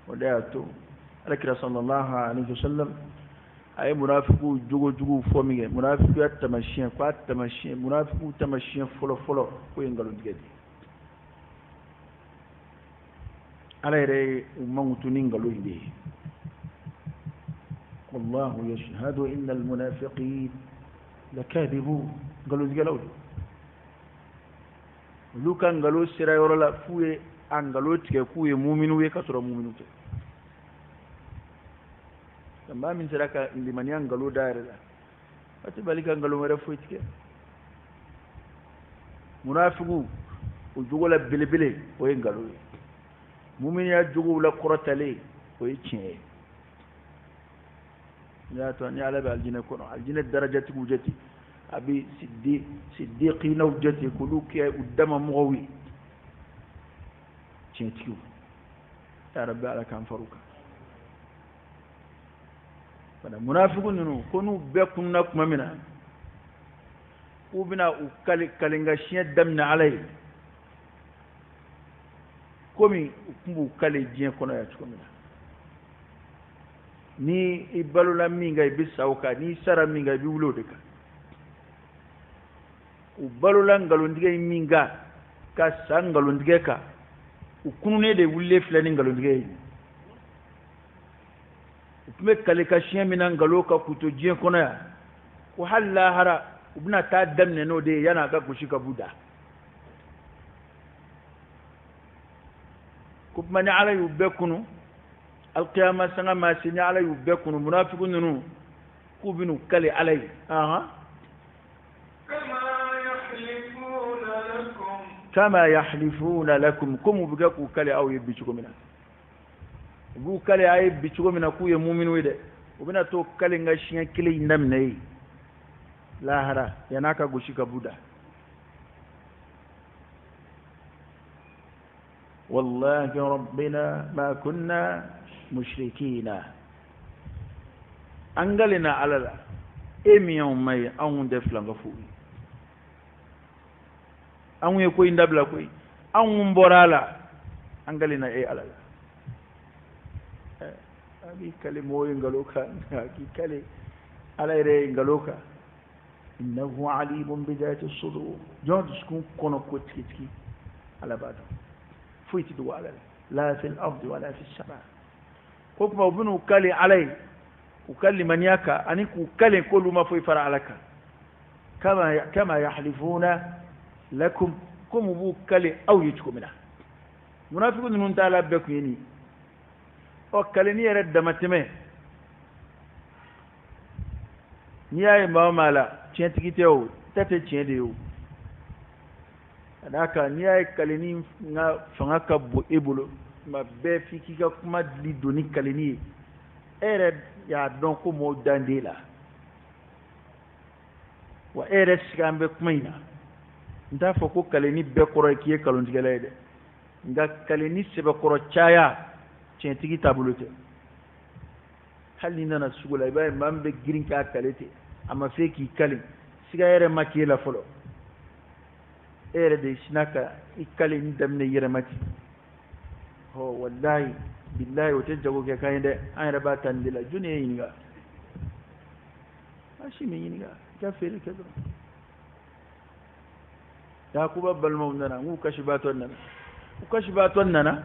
O de y'a to Alakira sallallahu alaihi wasallam a ye munafikiw jogojuguw fɔ min kɛ, munafikiya taamasiyɛn, k'a taamasiyɛn, munafikiw taamasiyɛn fɔlɔ fɔlɔ k'o ye nkalontigɛ de ye. Ala yɛrɛ ye u mankutu ni nkalon in de ye. Wallahu yashhadu innal munafiqin lakadibun, nkalontigɛlaw de. Olu ka nkalon sera yɔrɔ la f'u ye a nkalon tigɛ k'u ye muminu ye k'a sɔrɔ muminu tɛ. Maa min sera ka limaniya nkalon da yɛrɛ la, a tɛ bali ka nkalon wɛrɛ foyi tigɛ. Munafigiw o jogo la belebele o ye nkalon ye, muminiya jogow la kɔrɔtalen o ye tiɲɛ ye. N'i y'a to ni Ala bɛ alijinɛ kɔnɔ, alijinɛ darajatigiw jate, a bɛ siddiqinaw jate k'olu kɛ u dama mɔgɔw ye, tiɲɛtigiw. Ya Rabbi, Ala k'an far'u kan. Bana munafiku ninnu ko n'u bɛɛ kunna tuma min na, k'u bɛna u kalenka siɲɛ daminɛ Ala ye, komi u tun b'u kale diɲɛ kɔnɔ yan cogo min na. Ni i balola min kan, i bɛ sa o kan, n'i sara min kan, i bɛ wuli o de kan. U balola nkalontigɛ in min kan, ka sa nkalontigɛ kan, u kununnen de wulilen filɛ ni nkalontigɛ ye. U tun bɛ kale ka siɲɛ min na nkalon kan k'u to diɲɛ kɔnɔ yan, ko hali lahara u bɛna taa daminɛ n'o de ye yan'a ka gosi ka b'u da. Ko tuma ni Ala y'u bɛɛ kunu, alkiyama sanga maa se, ni Ala y'u bɛɛ kunu, munafiku ninnu k'u bɛn'u kale Ala ye. Kama yahlifuna lakum, komi u bɛ kɛ k'u kale aw ye bi cogo min na. U b'u kale a ye bi cogo min na k'u ye muminu ye dɛ, u bɛna t'o kale n ka siɲɛ kelen in daminɛ ye lahara yan'a ka gosi ka b'u da. Wallahi rabbina ma kunna mushrikina, an kalenna Ala la, e min y'anw ma ye, anw tɛ filankafow ye, anw ye ko in dabila koyi, anw bɔra a la, an kalenna e Ala la. A b'i kale mɔgɔw ye nkalon kan, a k'i kale Ala yɛrɛ ye nkalon kan. Innahu alimun bi dhati sudur, jɔn dusukun kɔnɔ ko tigitigi Ala b'a dɔn, foyi tɛ dogo Ala la, la fil ardi wala fis sama. Ko tuma u bɛn'u kale Ala ye u ka limaniya kan, ani k'u kale k'olu ma foyi fara Ala kan. Kama yahlifuna lakum, komi u b'u kale aw ye cogo min na. Munafiku ninnu t'a la bɛɛ kun ye nin ye. Ɔ, kaleni yɛrɛ damatɛmɛ, N'i y'a ye maa o maa la, tiɲɛtigi tɛ o, ta tɛ tiɲɛ de ye o. Ka d'a kan n'i y'a ye kaleni ka fanga ka bon e bolo, tuma bɛɛ f'i k'i ka kuma dili don ni kaleni ye. E yɛrɛ y'a dɔn ko mɔgɔw dan t'e la. Wa e yɛrɛ sigan bɛ kuma in na. N t'a fɔ ko kaleni bɛɛ kɔrɔ ye k'i ye nkalontigɛla ye dɛ. Nka kaleni sɛbɛkɔrɔ caya tiɲɛtigi taabolo tɛ. Hali n'i nana sugu la, i b'a ye maa min bɛ girin k'a kale ten, a ma f'e k'i kale, siga yɛrɛ ma k'e la fɔlɔ, e yɛrɛ de sinna ka i kale ni daminɛ i yɛrɛ ma ten. Ɔ walayi bilayi, o tɛ jago kɛ kan ye dɛ, an yɛrɛ b'a ta nin de la. Jɔnni y'e ɲininka? Maa si m'i ɲininka, i ka feere kɛ dɔrɔn. Yakuba balimaw nana, n k'u kasibaatɔ nana, u kasibaatɔ nana,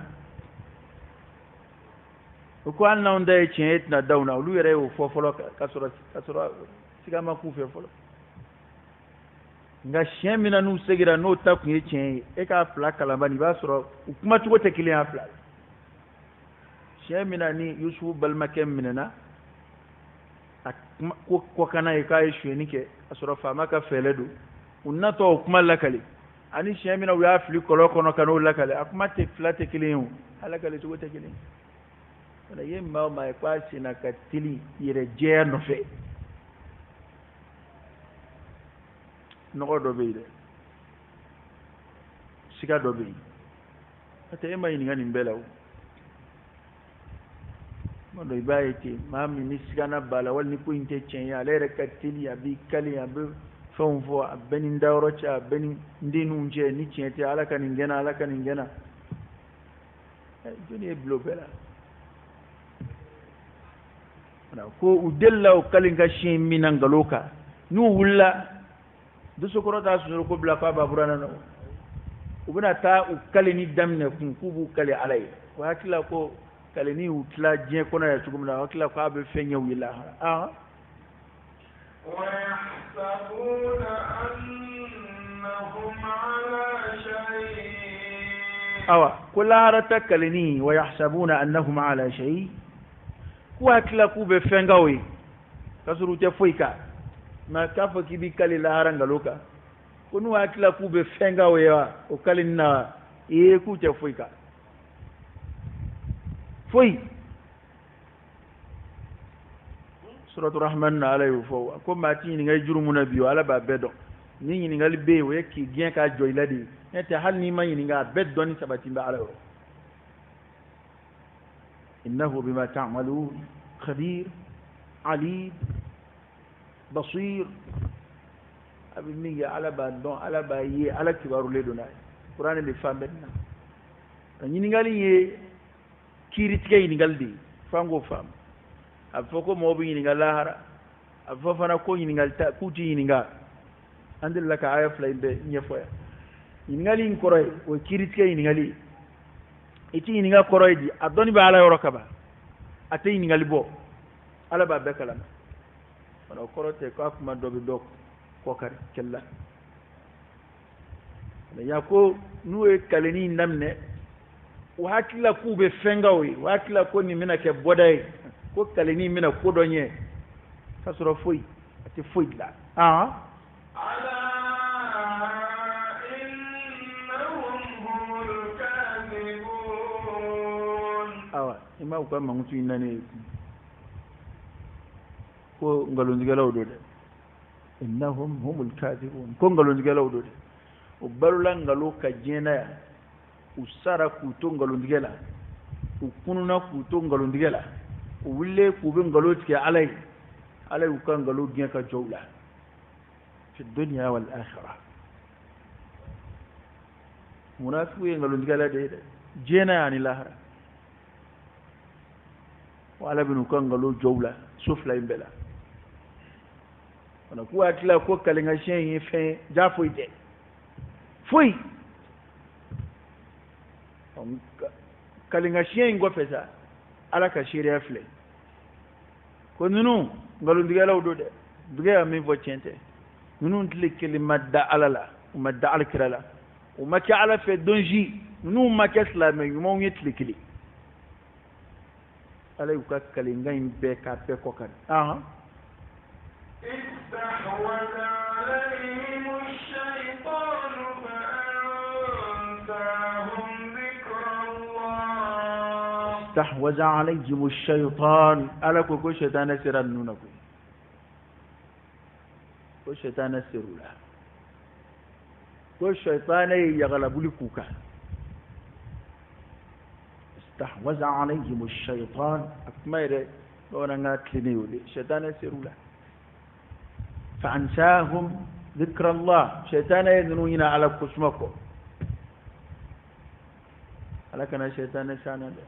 u ko hali n'anw ta ye tiɲɛ ye, tɛna da u na. Olu yɛrɛ y'o fɔ fɔlɔ ka sɔrɔ siga ma k'u fɛ fɔlɔ. Nka siɲɛ min na n'u segira, n'o ta tun ye tiɲɛ ye, e k'a fila kalanba nin, i b'a sɔrɔ u kumacogo tɛ kelen ye a fila. Siɲɛ min na ni Yusufu balimakɛ minɛna, a ko kɔkanna ye k'a ye sonyɛni kɛ, a sɔrɔ faama ka fɛɛrɛ don, u natɔ o kuma lakale, ani siɲɛ min na u y'a fili kɔlɔn kɔnɔ ka n'o lakale, a kuma tɛ fila tɛ kelen ye o, a lakale cogo tɛ kelen ye. Wala ye maa o maa ye k'a senna ka teli yɛrɛ jɛya nɔfɛ, nɔgɔ dɔ bɛ yen dɛ, siga dɔ bɛ yen. N'o tɛ e ma ɲininka nin bɛɛ la o. Tuma dɔ i b'a ye ten, maa min ni sigana b'a la, wali ni ko in tɛ tiɲɛ ye, ale yɛrɛ ka teli, a b'i kali, a bɛ fɛnw fɔ, a bɛɛ ni n dayɔrɔ cɛ, a bɛɛ ni n denninw cɛ, ni tiɲɛ tɛ, Ala ka nin gɛnna, Ala ka nin gɛnna. Jɔnni ye bila o bɛɛ la? Ko u delila o kali ka siɲɛ min na nkalon kan, n'u wulila, dosokɔrɔ t'a sunɔgɔ ko bila k'a b'a buranna na, u bɛna taa u kaleni daminɛ kun k'u b'u kali Ala ye. O hakili la ko kaleni y'u tila diɲɛ kɔnɔ yan cogo min na, o hakili la k'a bɛ fɛn ɲɛ u ye lahara. Ah. ويحسبون أنهم على شيء. Awa, ko lahara ta kaleni, ويحسبون أنهم على شيء, k'u hakili la k'u bɛ fɛn kan o ye, k'a sɔrɔ u tɛ foyi kan. Mɛ k'a fɔ k'i b'i kali lahara nkalon kan, ko n'u hakili la k'u bɛ fɛn kan o ye wa, o kaleni na wa, ee, k'u tɛ foyi kan, foyi. Suratu Rahman na, Ala y'o fɔ ko maa ti ɲininka i jurumu na bi o, Ala b'a bɛɛ dɔn. Ni ɲininkali bɛ yen, o ye k'i gɛn k'a jɔ i la de ye. N'o tɛ, hali n'i ma ɲininka, a bɛɛ dɔnni sabati bɛ Ala yɔrɔ. إنه بما تعملون خبير عليم بصير. A bɛ min kɛ, Ala b'a dɔn, Ala b'a ye, Ala kibarulen don n'a ye. Kuranɛ bɛ fan bɛɛ na. Ka ɲininkali ye kiiritigɛ ɲininkali de ye, f'an k'o faamu. A bɛ fɔ ko mɔgɔw bɛ ɲininka lahara, a bɛ fɔ fana ko ɲininkali ta k'u ti ɲininka. An delila ka aya fila in bɛɛ ɲɛfɔ yan. Ɲininkali in kɔrɔ ye, o ye kiiritigɛ ɲininkali ye. I ti ɲininka kɔrɔ ye di? A dɔnni bɛ Ala yɔrɔ kaban, a tɛ ɲininkali bɔ, Ala b'a bɛɛ kalama. O kɔrɔ tɛ k'a kuma dɔ bɛ dɔ kɔkari kɛlɛ la. Ya ko n'u ye kaleni in daminɛ, u hakili la k'u bɛ fɛn kan o ye, u hakili la ko nin bɛna kɛ bɔda ye, ko kaleni in bɛna ko dɔ ɲɛ, k'a sɔrɔ foyi, a tɛ foyi dilan. Ah. ألا إنهم هم الكاذبون. Awa, i ma u ka mankutu in nani ye ko nkalontigɛlaw don dɛ. إنهم هم الكاذبون, ko nkalontigɛlaw don dɛ. O balola nkalon ka diɲɛ na yan, u sara k'u to nkalontigɛ la, u kununa k'u to nkalontigɛ la, u wulilen k'u bɛ nkalon tigɛ Ala ye. Ala y'u ka nkalon gɛn ka jɔ u la في الدنيا والآخرة. Munafiqu ye nkalontigɛla de ye dɛ, diɲɛ na yan ani lahara. Wa Ala bɛ n'u ka nkalon jɔ u la so fila in bɛɛ la. Wala k'u hakili la ko kalengasiyɛn in ye fɛn ye, ja foyi tɛ, foyi. Kalengasiyɛn in kɔfɛ sa, Ala ka seereya filɛ ko ninnu nkalontigɛlaw don dɛ. Dugɛ ya min fɔ tiɲɛ tɛ. Ninnu tile kelen ma da Ala la, u ma da Ala kira la, u ma kɛ Ala fɛ don si, ninnu ma kɛ silamɛ ɲumanw ye tile kelen. Ala y'u ka kalenkan in bɛɛ k'a bɛɛ kɔ kan. Ahan. استحوذ عليهم الشيطان فأنساهم ذكر الله. استحوذ عليهم الشيطان. Ala ko ko shetana sera ninnu na koyi, ko shetana ser'u la, ko shetana ye yagalabuli k'u kan. استحوذ عليهم الشيطان. A kuma yɛrɛ bamanankan tilennen y'o de, shetana ser'u la. فأنساهم ذكر الله. Shetana ye ninnu ɲina Ala kosuma kɔ. Ala kana shetana s'an na dɛ.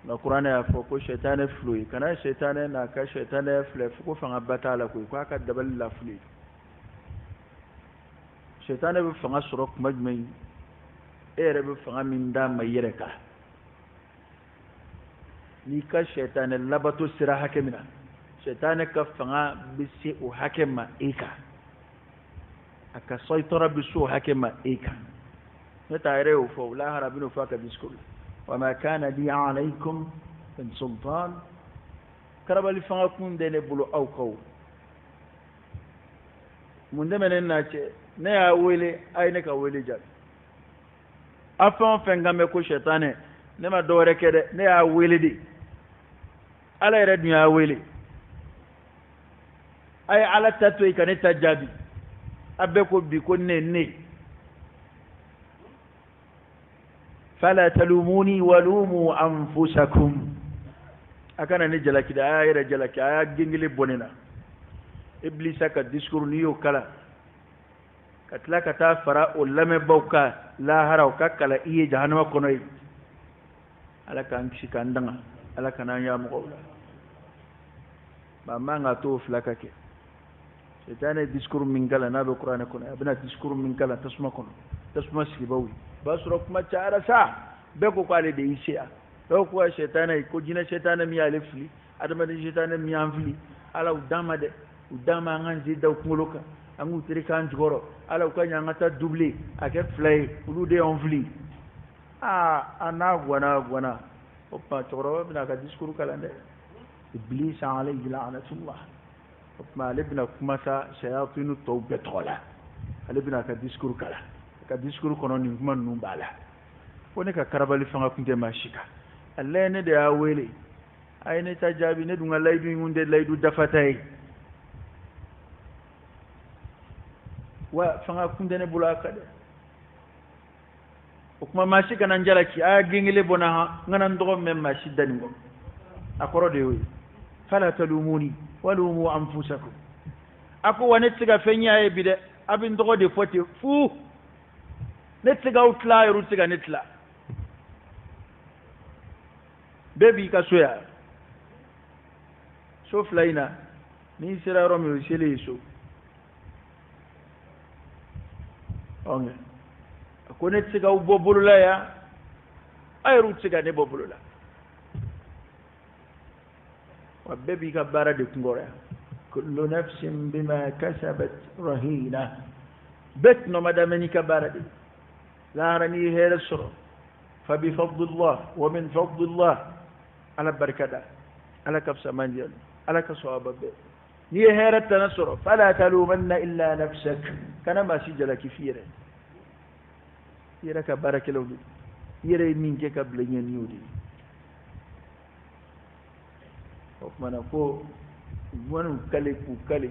Nka kuranɛ y'a fɔ ko shetana filɛ ye, kana shetana n'a ka shetana filɛ fo ko fangaba t'a la koyi, k'a ka dabali lafili. Shetana bɛ fanga sɔrɔ kuma jumɛn? E yɛrɛ bɛ fanga min d'a ma i yɛrɛ kan. N'i ka shetana labato sera hakɛ min na, shetana ka fanga bɛ se o hakɛ ma e kan, a ka sayitara bɛ se o hakɛ ma e kan. N'o tɛ, a yɛrɛ y'o fɔ lahara, bɛn'o fɔ a ka discours la: وما كان لي عليكم من سلطان. Karabali fanga kun tɛ ne bolo aw kaw. Mun dɛmɛ ne n'a cɛ? Ne y'a wele, a ye ne ka wele jaabi. A fɛn o fɛn kan bɛ ko sɛtanɛ, ne ma dɔwɛrɛ kɛ dɛ, ne y'a wele de. Ala yɛrɛ dun y'a wele. A ye Ala ta to yen ka ne ta jaabi. A bɛɛ ko bi ko ne ne. فلا تلوموني ولوموا أنفسكم. A kana ne jalaki dɛ, a y'a yɛrɛ jalaki, a y'a gengele bɔ ne na. Iblisa ka discours, n'i y'o kalan ka tila ka taa fara o lamɛnbaaw kan lahara, o ka kala i ye jahanama kɔnɔ yen. Ala k'an kisi k'an danga, Ala kana an y'a mɔgɔw la. Maa man ka t'o fila ka kɛ. Sɛtanɛ ye discours min kalan, n'a bɛ kuranɛ kɔnɔ, a bɛna discours min kalan tasuma kɔnɔ, tasuma sigibaw ye, o b'a sɔrɔ kuma cayara sa. Bɛɛ ko k'ale de y'i se yan, dɔw ko ka sɛtanɛ ko jinɛ sɛtanɛ min y'ale fili, adamaden sɛtanɛ min y'an fili. Ala, u d'an ma dɛ, u d'an ma, an k'an sen da u kunkolo kan, an k'u tere k'an jukɔrɔ. Ala, u ka ɲɛ, an ka taa doubler a kɛ fila ye, olu de y'an fili. Aa, a n'a guwanna guwanna, o tuma cɛkɔrɔba bɛna a ka discours kalan dɛ. Iblis alayhi la'natullah, o tuma ale bɛna kuma sa sayatinu tɔw bɛɛ tɔgɔ la. Ale bɛna a ka discours kalan. A ka discours kɔnɔ, nin kuma ninnu b'a la ko ne ka karabali fanga kun tɛ maa si kan. Ale, ne de y'a wele, a ye ne ta jaabi. Ne dun ka layidu in kun tɛ layidu dafata ye wa fanga kun tɛ ne bolo a kan dɛ. O tuma maa si kana n jalaki, a y'a gengele bɔ n na han, n kana n tɔgɔ mɛn maa si da nin kɔnɔ. A kɔrɔ de y'o ye: فلا تلوموني ولوموا أنفسكم. A ko wa ne tɛ se ka fɛn ɲɛ a ye bi dɛ, a bɛ n tɔgɔ de fɔ ten fu. Ne tɛ se k'aw tila, a yɛrɛ tɛ se ka ne tila. Bɛɛ b'i ka so yan, so fila in na, n'i sera yɔrɔ min, o selen ye so. Ɔ, a ko ne tɛ se k'aw bɔ bolo la yan, a yɛrɛ tɛ se ka ne bɔ bolo la. Wa bɛɛ b'i ka baara de kunkɔrɔ yan. كل نفس بما كسبت رهينة. Bɛɛ tɔnɔmada n'i ka baara de ye. Lahara, n'i ye hɛrɛ sɔrɔ, فبفضل الله ومن فضل الله, Ala barika da, Ala ka fisa man diya, Ala ka sɔn bɛɛ. N'i ye hɛrɛ tana sɔrɔ, فلا تلومن إلا نفسك. Kana maa si jalaki f'i yɛrɛ. I yɛrɛ ka baarakɛlaw de, i yɛrɛ ye min kɛ ka bila ɲɛ, ni y'o de ye. O tuma na ko u man'u kale k'u kale,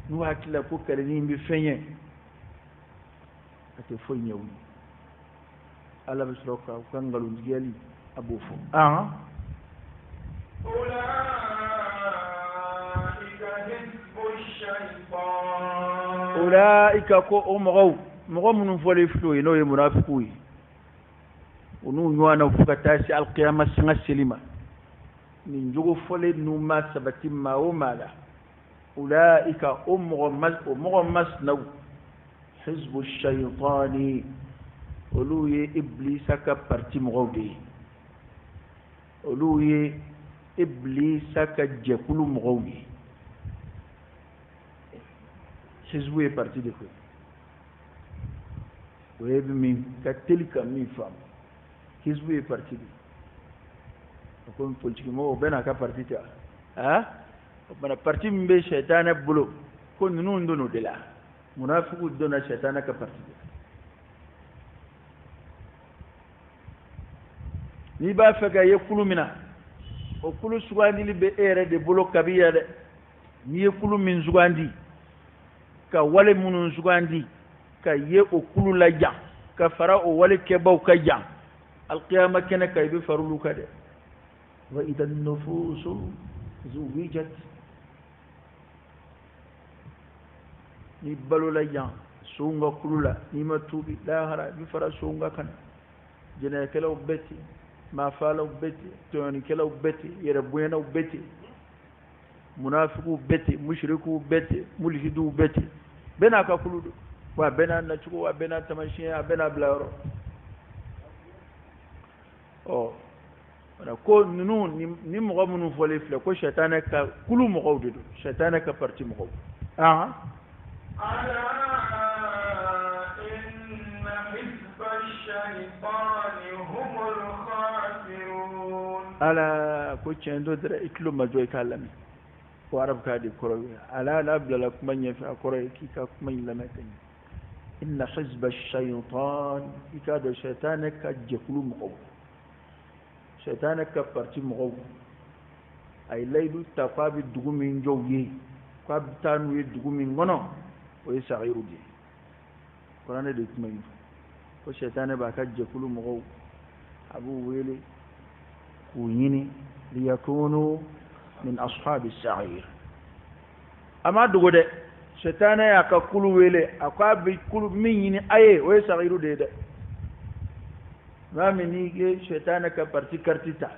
n'u hakili la ko kaleni in bɛ fɛn ɲɛ, a tɛ foyi ɲɛ u ye. Ala bɛ sɔrɔ ka u ka nkalontigiyali, a b'o fɔ ahan. أولئك حزب الشيطان. أولئك, ko o mɔgɔw, mɔgɔ minnu fɔlen filɛ o ye, n'o ye munafikiw ye, u n'u ɲɔgɔnnaw, fo ka taa se alikiyama sanga seli ma, nin jogo fɔlen ninnu ma sabati maa o maa la, أولئك, o mɔgɔ masinaw, حزب الشيطان, olu ye Iblisa ka parti mɔgɔw de ye, olu ye Iblisa ka jɛkulu mɔgɔw ye. Hizbu ye parti de koyi, o ye min ka teli ka min faamu. Hizbu ye parti de ye, komi politiki mɔgɔw bɛɛ n'a ka parti tɛ. A o tuma parti min bɛ sɛtanɛ bolo, ko ninnu donn'o de la. Munafigiw donna sɛtanɛ ka parti de la. N'i b'a fɛ ka ye kulu min na, o kulu sugandili bɛ e yɛrɛ de bolo kabi yan dɛ. N'i ye kulu min sugandi, ka wale minnu sugandi, ka ye o kulu la yan, ka fara o wale kɛbaw kan yan, alkiyama kɛnɛ kan, i bɛ fara olu kan dɛ. Wa idha nufusu zuwijat. N'i balola yan sonw ka kulu la, n'i ma tuubi, lahara i bɛ fara sonw kan ka na. Jɛnɛyakɛlaw bɛ ten, maafaalaw bɛ ten, tɔɲɔnikɛlaw bɛ ten, yɛrɛbonyanaw bɛ ten, munafigiw bɛ ten, musirikuw bɛ ten, mulihiduw bɛ ten. Bɛɛ n'a ka kulu don wa, bɛɛ n'a nacogo wa, bɛɛ n'a taamasiyɛn, a bɛɛ n'a bilayɔrɔ. Ɔ wala ko ninnu ni mɔgɔ minnu fɔlen filɛ, ko sɛtanɛ ka kulu mɔgɔw de don, sɛtanɛ ka parti mɔgɔw. Ahan. Ala ko tiɲɛ don dɛrɛ, i tulo majɔ i k'a lamɛn. Ko arabukan de kɔrɔ ye ala n'a bilala kuma ɲɛfɛ, a kɔrɔ ye k'i ka kuma in lamɛn ka ɲɛ. Inna hizba shaytan, i k'a dɔn sɛtanɛ ka jɛkulu mɔgɔw, sɛtanɛ ka parti mɔgɔw, a ye layidu ta k'a bɛ dugu min jɔ u ye, k'a bɛ taa n'u ye dugu min kɔnɔ, o ye sagiru de ye. Kuranɛ de ye kuma in fɔ ko sɛtanɛ b'a ka jɛkulu mɔgɔw, a b'u wele k'u ɲini liyakunu min ashabi sa'ir. A ma dogo dɛ, sɛtanɛ y'a ka kulu wele, a ko a bɛ kulu min ɲini a ye, o ye sagiru de ye dɛ. Maa min n'i ye sɛtanɛ ka parti kariti ta,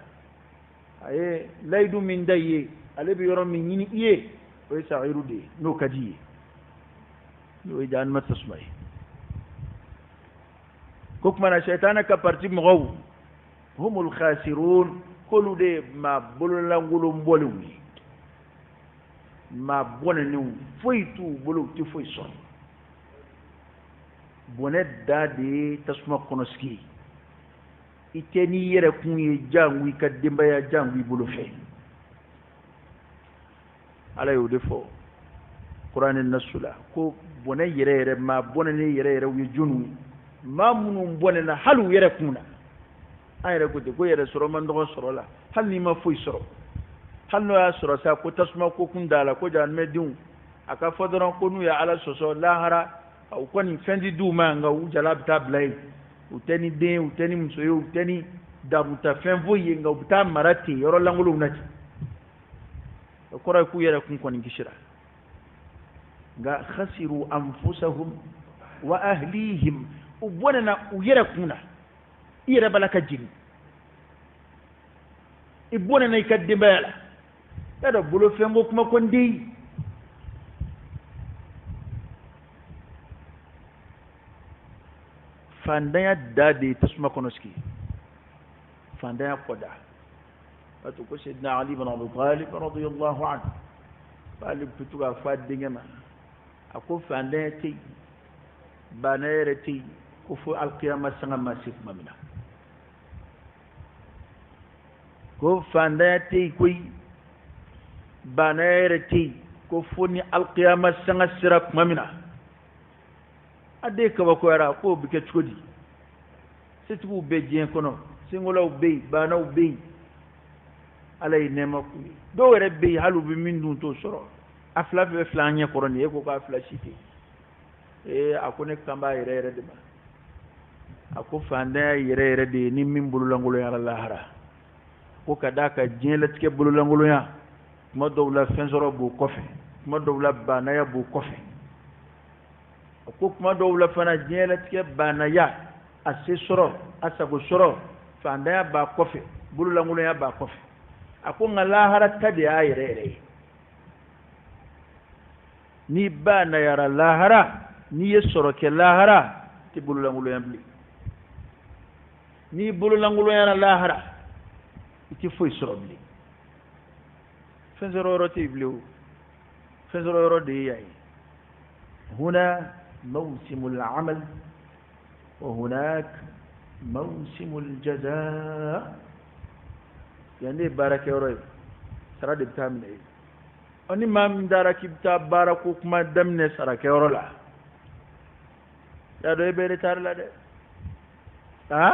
a ye layidu min da i ye, ale bɛ yɔrɔ min ɲini i ye, o ye sagiru de ye. N'o ka di i ye, n'o ye jahanama tasuma ye. Ko tuma na sɛtanɛ ka parti mɔgɔw, humul khasirun, k'olu de ye maa bololankolon bɔlenw ye, maa bɔnɛnenw, foyi t'u bolo, u tɛ foyi sɔrɔ. Bɔnɛ da de ye tasuma kɔnɔ sigi ye. I tɛ n'i yɛrɛ kun ye, jango i ka denbaya, jango i bolo fɛ. Ala y'o de fɔ kuranɛ nasu la ko bɔnɛ yɛrɛ yɛrɛ, maa bɔnɛnen yɛrɛ yɛrɛ, u ye jɔnniw ye? Maa minnu bɔnɛna hali u yɛrɛ kun na. An yɛrɛ ko ten ko yɛrɛ sɔrɔ man dɔgɔ sɔrɔ la, hali n'i ma foyi sɔrɔ, hali n'o y'a sɔrɔ sa ko tasuma ko kun t'a la, ko jahanamɛdenw a ka fɔ dɔrɔn ko n'u ye Ala sɔsɔ lahara, u kɔni fɛn ti d'u ma, nka u jala bɛ taa bila yen. U tɛ ni den, u tɛ ni muso ye, u tɛ ni damuta fɛn foyi ye, nka u bɛ taa mara ten yɔrɔ lankolonw na ten. O kɔrɔ ye k'u yɛrɛ kun kɔni kisira. Nka khasiru anfusahum wa ahlihim, u bɔnɛna u yɛrɛ kun na. I yɛrɛ b'a la ka jeni, i bɔnɛna i ka denbaya la. Y'a dɔn bolofɛnko kuma kɔni tɛ yen. Fantanya da de ye tasuma kɔnɔ sigi, fantanya kɔda. Wato ko Seydina Ali bin Abi Talib radiyallahu anhu, k'ale bɛ to k'a fɔ a denkɛ ma, a ko fantanya tɛ yen, baanaya yɛrɛ tɛ yen, ko fo alikiyama sanga ma se tuma min na. Ko fantanya tɛ yen koyi, baanaya yɛrɛ tɛ yen, ko fo ni alikiyama sanga sera tuma min na. A den kabakoyara, k'o bɛ kɛ cogo di? Setigiw bɛ diɲɛ kɔnɔ, senkolaw bɛ yen, baanaw bɛ yen, Ala ye nɛɛma k'u ye. Dɔw yɛrɛ bɛ yen, hali u bɛ min dun t'o sɔrɔ. A fila bɛɛ filɛ an ɲɛ kɔrɔ nin ye, e ko k'a fila si tɛ yen. Ee, a ko ne kan b'a yɛrɛ yɛrɛ de ma. A ko fantanya yɛrɛ yɛrɛ de ye ni min bololankoloyara lahara. Ko ka d'a kan diɲɛlatigɛ bololankolonya, tuma dɔw la fɛn sɔrɔ b'o kɔfɛ, tuma dɔw la baanaya b'o kɔfɛ. A ko tuma dɔw la fana diɲɛlatigɛ baanaya, a se sɔrɔ, a sago sɔrɔ, fantanya b'a kɔfɛ, bololankolonya b'a kɔfɛ. A ko nka lahara ta de y'a yɛrɛ yɛrɛ ye. N'i baanayara lahara, n'i ye sɔrɔ kɛ lahara, i tɛ bololankolonya bilen. N'i bololankoloyara lahara, i tɛ foyi sɔrɔ bilen. Fɛn sɔrɔ yɔrɔ tɛ yen bilen o, fɛn sɔrɔ yɔrɔ de ye yan ye. Huna mawsimul amal wa hunak mawsimul jaza. Yan de ye baarakɛyɔrɔ ye. Sara de bɛ taa minɛ yen. Ɔ, ni maa min taara k'i bɛ taa baara ko kuma daminɛ sarakɛyɔrɔ la, y'a dɔn e bɛ retard la dɛ. Aa,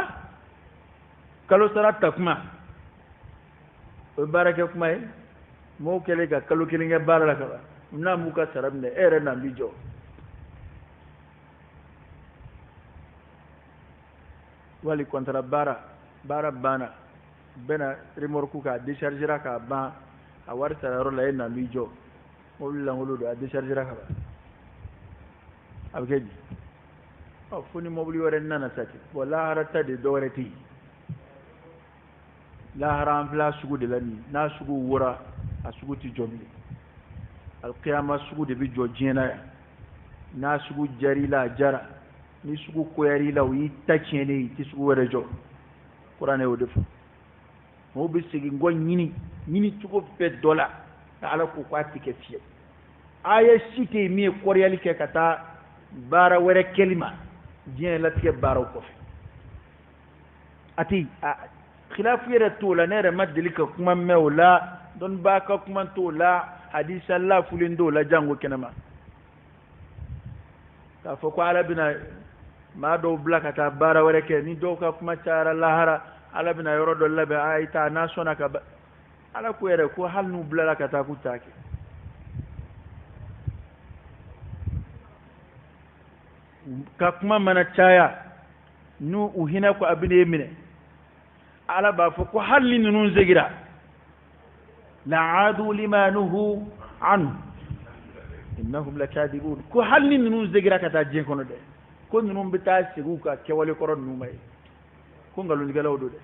kalo sara ta kuma, o ye baarakɛ kuma ye. Mɔgɔw kɛlen ka kalo kelen kɛ baara la ka ban, n'a m'u ka sara minɛ, e yɛrɛ na b'i jɔ. Wali kɔntara baara, baara banna, bɛna remorque k'a déchargera k'a ban a wari sara yɔrɔ la, e na b'i jɔ, mobili lankolon don, a déchargera ka ban, a bɛ kɛ di? Ɔ, fo ni mobili wɛrɛ nana sa ten. Bɔn, lahara ta de, dɔ wɛrɛ tɛ yen. Lahara an filɛ sugu de la nin, n'a sugu wora, a sugu tɛ jɔ bilen. Alikiyama sugu de bɛ jɔ diɲɛ na yan. N'a sugu jar'i la, a jara. Ni sugu koyar'i la, o y'i ta tiɲɛnen ye, i tɛ sugu wɛrɛ jɔ. Kuranɛ y'o de fɔ. Mɔgɔw bɛ segin kɔ ɲini ɲini cogo bɛɛ dɔ la, nka Ala ko k'a tɛ kɛ fiyewu. Aya si tɛ yen min ye kɔrɔyali kɛ ka taa baara wɛrɛ kɛli ma diɲɛ latigɛ baaraw kɔfɛ, a tɛ yen. Khilafu yɛrɛ t'o la. Ne yɛrɛ ma deli ka kuma mɛn o la, dɔnnibaa ka kuma t'o la, hadisa lafulen t'o la, jango kɛnɛma k'a fɔ ko Ala bɛna maa dɔw bila ka taa baara wɛrɛ kɛ. Ni dɔw ka kuma cayara lahara, Ala bɛna yɔrɔ dɔ labɛn, a ye taa n'a sɔnna ka ba. Ala ko yɛrɛ ko hali n'u bilala ka taa, k'u t'a kɛ. Ka kuma mana caya, n'u u hinɛ ko a bɛna e minɛ, Ala b'a fɔ ko hali ni ninnu segira, la'adu lima nuhu anhu innahum lakadibun. Ko hali ni ninnu segira ka taa diɲɛ kɔnɔ dɛ, ko ninnu bɛ taa segin u ka kɛwale kɔrɔ ninnu ma ye, ko nkalontigɛlaw don dɛ.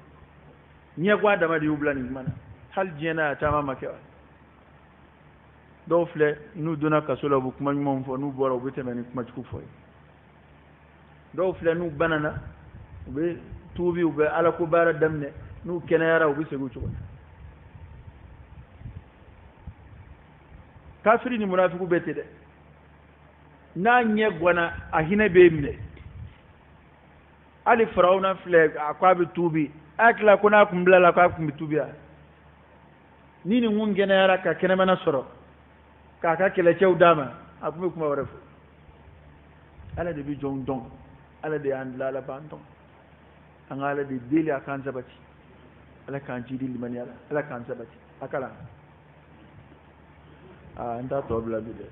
Ɲɛko adama de y'u bila nin kuma na. Hali diɲɛ na, a caman ma kɛ wa? Dɔw filɛ, n'u donna kaso la, u bɛ kuma ɲumanw fɔ, n'u bɔra, u bɛ tɛmɛ ni kuma jugu fɔ ye. Dɔw filɛ, n'u banana, u bɛ tuubi, u bɛ Ala ko baara daminɛ, n'u kɛnɛyara, u bɛ segin o cogo la. Kafiri ni munafiku bɛɛ tɛ dɛ. N'a ɲɛ ganna, a hinɛ b'e minɛ. Hali Farawuna filɛ, a ko a bɛ tuubi, a tila ko n'a kun bilala k'a kun bɛ tuubi wa? Ni nin kun kɛnɛyara ka kɛnɛmana sɔrɔ k'a ka kɛlɛcɛw d'a ma, a kun bɛ kuma wɛrɛ fɔ. Ala de bɛ jɔnw dɔn, Ala de y'an dilan, Ala b'an dɔn. An ka Ala de deli a k'an sabati, Ala k'an jidi limaniya la, Ala k'an sabati. A kalan, aa, n t'a tɔ bila bi dɛ.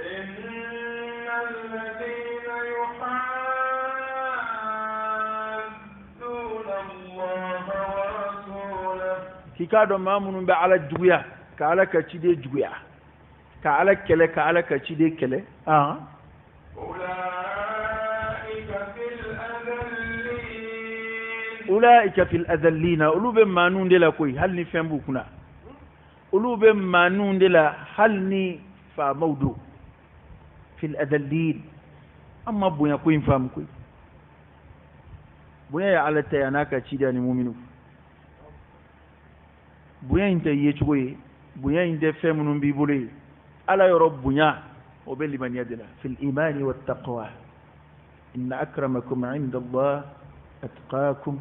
إن الذين يحادون الله ورسوله K'i k'a dɔn, maa minnu bɛ Ala juguya, ka Ala ka ciden juguya, ka Ala kɛlɛ, ka Ala ka ciden kɛlɛ, ah. أولئك في الأذلين. أولئك في الأذلين. Olu bɛ maanun de la koyi, hali ni fɛn b'u kunna. Olu bɛ maanun de la, hali ni faamaw don. في الأذلين. An ma bonya ko in faamu koyi. Bonya ye Ala ta ye, a n'a ka ciden ani muminu. Bonya in tɛ yecogo ye, bonya in tɛ fɛn minnu b'i bolo ye. Ala yɔrɔ bonya, o bɛ limaniya de la. في الإيمان والتقوى. إن أكرمكم عند الله أتقاكم.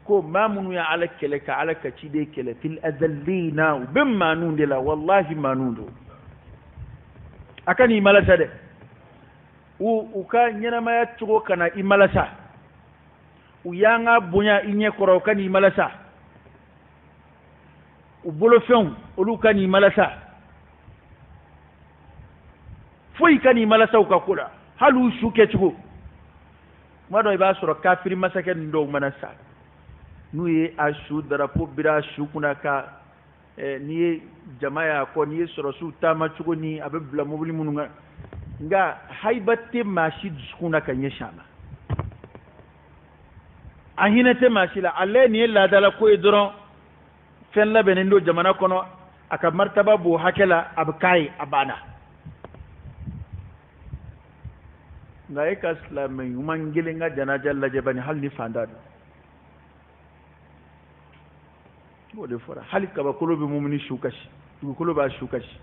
Ko maa minnu ye Ala kɛlɛ, ka Ala ka ciden kɛlɛ, في الأذلين, u bɛ maanun de la. Wallahi, maanun don. A ka n'i malasa dɛ, u ka ɲɛnamaya cogo kana i malasa, u y'an ka bonya i ɲɛ kɔrɔ, u ka n'i malasa, u bolofɛnw, olu ka n'i malasa, foyi ka n'i malasa u ka ko la, hali u su kɛcogo. Kuma dɔ, i b'a sɔrɔ kafiri masakɛ ninnu dɔw mana sa, n'u ye a su darapo biri a su kunna, ka n'i ye jama y'a kɔ, n'i ye sɔrɔsiw taama cogo ni a bɛ bila mobili minnu kan, nka hayiba tɛ maa si dusukun na ka ɲɛsin a ma, a hinɛ tɛ maa si la. Ale nin ye laadala ko ye dɔrɔn, fɛn labɛnnen don jamana kɔnɔ, a ka maritaba b'o hakɛ la, a bɛ k'a ye, a banna. Nka e ka silamɛ ɲuman kelen ka janaja lajɛ bani, hali ni fantan don. O de fɔra, hali kabakolo bɛ mumuni su kasi, dugukolo b'a su kasi.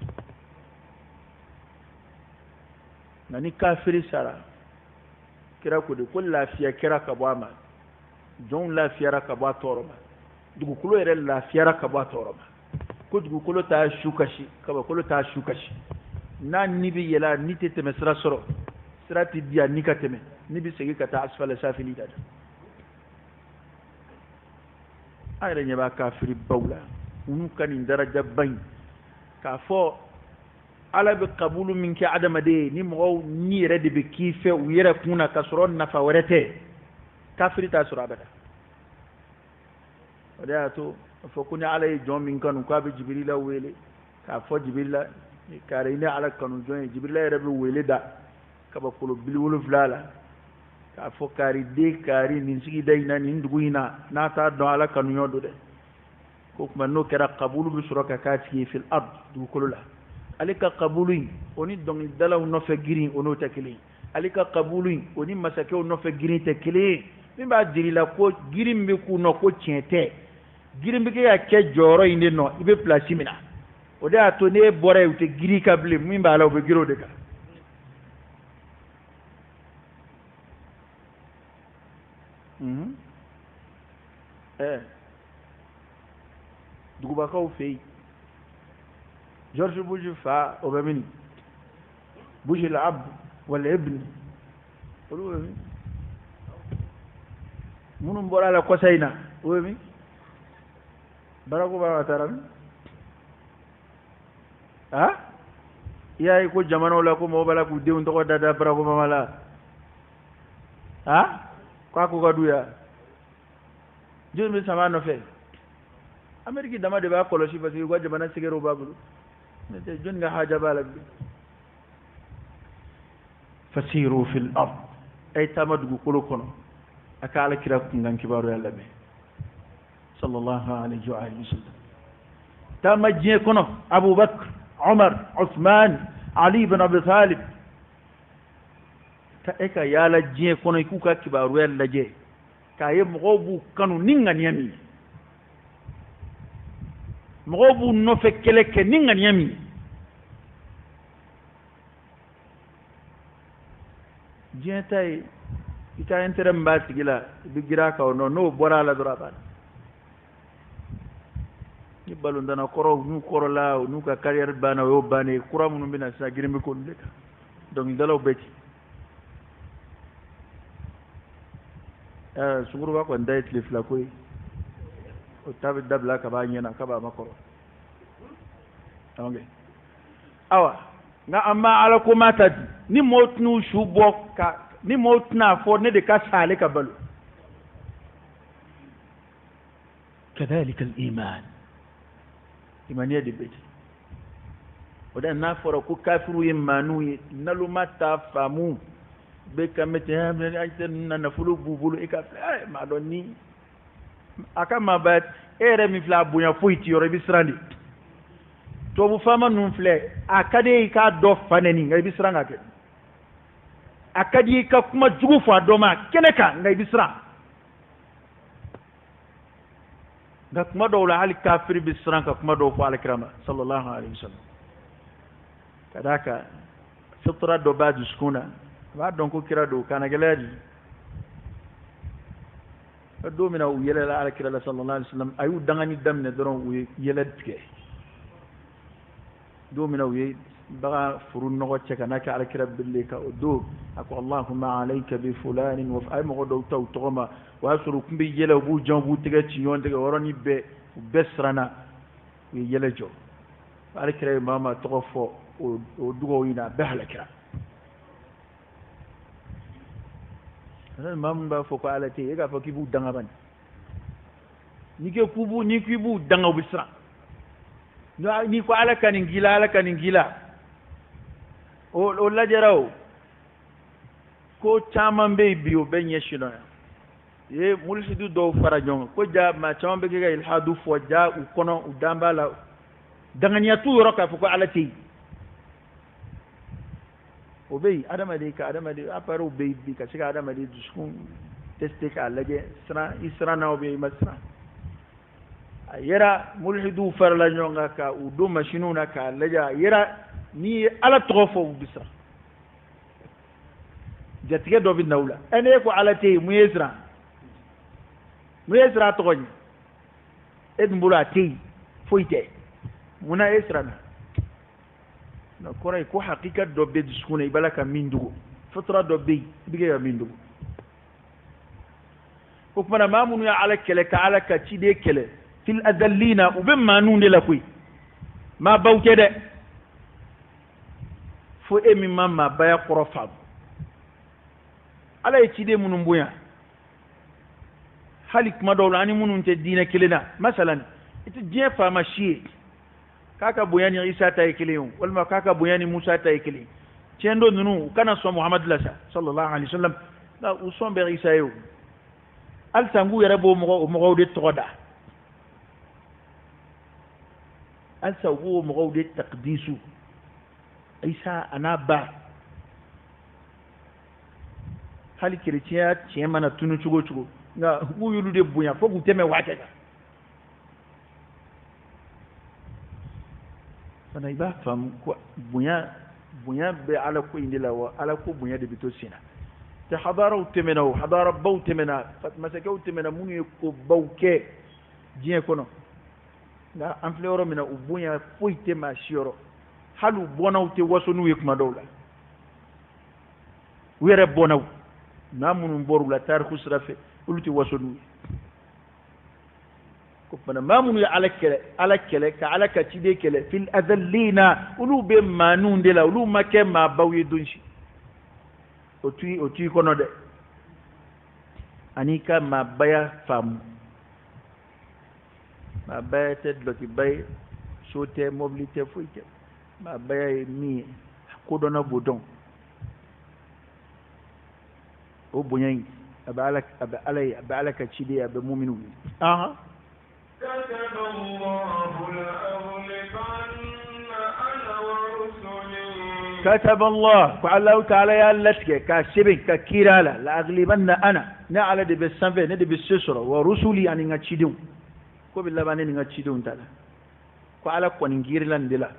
Nka ni kafiri sara, kira ko de ko lafiya kɛra ka bɔ a ma, jɔnw lafiyara ka bɔ a tɔɔrɔ ma. Dugukolo yɛrɛ lafiyara ka bɔ a tɔɔrɔ ma. Ko dugukolo t'a su kasi, kabakolo t'a su kasi. N'a ni bɛ yɛlɛ, a ni tɛ tɛmɛ sira sɔrɔ, sira tɛ di a ni ka tɛmɛ, ni bɛ segin ka taa asfala safili da. An yɛrɛ ɲɛ b'a kafiri baw la, olu ka nin darajaba in k'a fɔ Ala bɛ kabulu min kɛ adamaden ye, ni mɔgɔw ni yɛrɛ de bɛ k'i fɛ u yɛrɛ kun na ka sɔrɔ nafa wɛrɛ tɛ, kafiri t'a sɔrɔ abada. O de y'a to a fɔ ko ni Ala ye jɔn min kanu, k'a bɛ Jibirila wele k'a fɔ Jibirila kari ne Ala kanu jɔn ye. Jibirila yɛrɛ bɛ wele da kabakolo 70 la k'a fɔ kari den kari nin sigida in na, nin dugu in na, n'a t'a dɔn Ala kanuɲɔ don dɛ. Ko tuma n'o kɛra, kabulu bɛ sɔrɔ ka k'a tigi ye fil ard, dugukolo la. Ale ka kabulu in, o ni dɔnkilidalaw nɔfɛ girin, o n'o tɛ kelen ye. Ale ka kabulu in, o ni masakɛw nɔfɛ girin tɛ kelen ye. Min b'a jira i la ko girin bɛ k'u nɔ, ko tiɲɛ tɛ, girin bɛ kɛ ka kɛ jɔyɔrɔ in de nɔ, i bɛ pilasi min na. O de y'a to n'e bɔra yen, u tɛ girin kan bilen. Min b'a la, u bɛ girin o de kan. Dugubakaw fɛ yen, George Bush fa, o bɛ min? Bush al-ab wal ibn, olu bɛ min? Minnu bɔra a la kɔsa in na, o bɛ min? Barack Obama taara min? A i y'a ye ko jamanaw la ko mɔgɔw b'a la k'u denw tɔgɔ da da Barack Obama la, a k'a ko ka d'u ya. Jɔn bɛ sama nɔfɛ? Ameriki dama de b'a kɔlɔsi, parce que u ka jamana sɛgɛrɛw b'a bolo. N'o tɛ, jɔnni ka haja b'a la bilen? Fasiru fil ard, a ye taama dugukolo kɔnɔ, a ka Ala kira kunkan kibaruya lamɛn, sallallahu alayhi wa alihi wa sallam. Taama diɲɛ kɔnɔ, Abubakar, Umar, Usman, Ali ibn Abi Talib, ka e ka yaala diɲɛ kɔnɔ, i k'u ka kibaruya lajɛ k'a ye mɔgɔw b'u kanu ni ŋaniya min ye, mɔgɔw b'u nɔfɛ kɛlɛ kɛ ni ŋaniya min ye. Diɲɛ ta ye i ka intérêt min b'a tigi la, i bɛ girin a kan o nɔ, n'o bɔra a la dɔrɔn, a banna. Ni balontanna kɔrɔw n'u kɔrɔla, n'u ka carrière banna, o y'o bannen ye. Kura minnu bɛ na sisan, girin bɛ k'olu de kan. Dɔnkilidalaw bɛ ten. Sunguruba kɔni ta ye tile fila ko ye, o ta bɛ dabila ka b'a ɲɛna, ka b'a ma kɔrɔ. Awa, nka an ma Ala ko ma ta di ni mɔgɔw tɛn'u su bɔ ka ni mɔgɔw tɛna fɔ ne de ka sa ale ka balo. Kadhalika al-iman, imaniya de bɛ ten. O de n'a fɔra ko kafiru ye maanu ye, naloma t'a faamu bɛ ka mɛ ten, an tɛ na nafolo b'u bolo. E ka filɛ maa dɔn ni a ka maaba, e yɛrɛ min filɛ, a bonya foyi ti yɔrɔ, i bɛ siran de. Tubabu faama ninnu filɛ, a ka di e k'a dɔ fa nɛni, nka i bɛ siran ka kɛ. A ka di i ka kuma jugu fɔ a dɔ ma kɛnɛ kan, nka i bɛ siran. Nka kuma dɔw la, hali kafiri bɛ siran ka kuma dɔw fɔ Alakira ma, sallallahu alaihi wasallam, ka d'a kan fitra dɔ b'a dusukun na, a b'a dɔn ko kira don, kana gɛlɛya di. Don min na u yɛlɛla Alakira la, sallallahu alaihi wasallam, a y'u dangani daminɛ dɔrɔn, u ye yɛlɛ tigɛ. Don min na u ye bagan furu nɔgɔ cɛ ka n'a kɛ Alakira birilen kan, o don a ko: Allahumma alayka bi fulanin wa. A ye mɔgɔ dɔw ta u tɔgɔ ma, o y'a sɔrɔ u tun bɛ yɛlɛ, u b'u jan, u b'u tɛgɛ ci ɲɔgɔn tigɛ. O yɔrɔnin bɛɛ, u bɛɛ siranna, u ye yɛlɛ jɔ. Alakira ye maa maa tɔgɔ fɔ o dugawu in na, a bɛɛ halakira. Maa min b'a fɔ ko Ala tɛ yen, e k'a fɔ k'i b'u danga bani, n'i k'i b'u danga, u bɛ siran. N'i ko Ala ka nin k'i la, Ala ka nin k'i la, o lajɛra. O ko caman bɛ yen bi, o bɛɛ ɲɛsin dɔ yan ye. Mulisidu dɔw fara ɲɔgɔn kan ko ja maa caman bɛ kɛ ka ilhadu fɔ ja u kɔnɔ, u dan b'a la, danganiya t'u yɔrɔ k'a fɔ ko Ala tɛ yen. O bɛ yen, adamaden ka adamaden appareil bɛ yen bi ka se ka adamaden dusukun tester k'a lajɛ, siran i siranna ou bien i ma siran. A yera mulhiduw farala ɲɔgɔn kan ka u don masiniw na k'a lajɛ, a yera n'i ye Ala tɔgɔ fɔ, u bɛ siran, jatigɛ dɔ bɛ na u la. Ɛ, n'e ko Ala tɛ yen, mun ye siran? Mun ye siran a tɔgɔ ɲɛ? E dun bolo a tɛ yen, foyi tɛ. Munna e siranna? Na kɔrɔ ye ko hakika dɔ bɛ dusukun na, i b'a la ka min dogo. Fitra dɔ bɛ yen, i bɛ ka min dogo. O tuma na maa minnu ye Ala kɛlɛ ka Ala ka ciden kɛlɛ, fil adallina, u bɛ maaninw de la koyi, maabaw tɛ dɛ. Fo e min ma maabaya kɔrɔ faamu. Ala ye ciden minnu bonya, hali kuma dɔw la ani minnu tɛ diinɛ kelen na, masalan i tɛ diɲɛ faama si ye k'a ka bonya ni Isa ta ye kelen ye o, walima k'a ka bonya ni Musa ta ye kelen ye. Tiɲɛ don, ninnu u kana sɔn Muhamadu la sa, sallallahu alaihi wasallam, nka u sɔn bɛ Isa ye o. Halisa n k'u yɛrɛ b'o mɔgɔ o mɔgɔw de tɔgɔ da, halisa u b'o mɔgɔw de takdisu, Isa a n'a ba. Hali kerecɛnya tiɲɛ mana tunu cogo o cogo, nka k'u y'olu de bonya fo k'u tɛmɛ waati kan fana. I b'a faamu ko bonya bɛ Ala ko in de la, wa Ala ko bonya de bɛ to sen na. Tɛ hadaraw tɛmɛna, o hadarabaw tɛmɛna, masakɛw tɛmɛna minnu ye kobaw kɛ diɲɛ kɔnɔ, nka an filɛ yɔrɔ min na, u bonya foyi tɛ maa si yɔrɔ. Hali u bɔnnaw tɛ waso n'u ye kuma dɔw la, u yɛrɛ bɔnnaw, maa minnu bɔr'u la tariku sira fɛ, olu tɛ waso n'u ye. Ko tuma maa minnu ye Ala kɛlɛ, Ala kɛlɛ ka Ala ka ciden kɛlɛ, fil adallina, olu bɛ maaninw de la, olu ma kɛ maabaw ye don si. O t'i kɔnɔ dɛ, ani ka maabaya faamu. Maabaya tɛ dulɔkiba ye, so tɛ, mɔbili tɛ, foyi tɛ. Maabaya ye min ye, kodɔnna b'o dɔn. O bonya in, a bɛ Ala, a bɛ Ala ye, a bɛ Ala ka ciden ye, a bɛ muminiw ye. Ahan. Kataba Allah, ko Allahu ta'ala y'a latigɛ k'a sɛbɛn ka kira la, la aglibanna ana, ne Ala de bɛ sanfɛ, ne de bɛ se sɔrɔ, wa rusuli, ani n ka cidenw. Ko bɛ laban ne ni n ka cidenw ta la. Ko Ala kɔni kirila nin de la.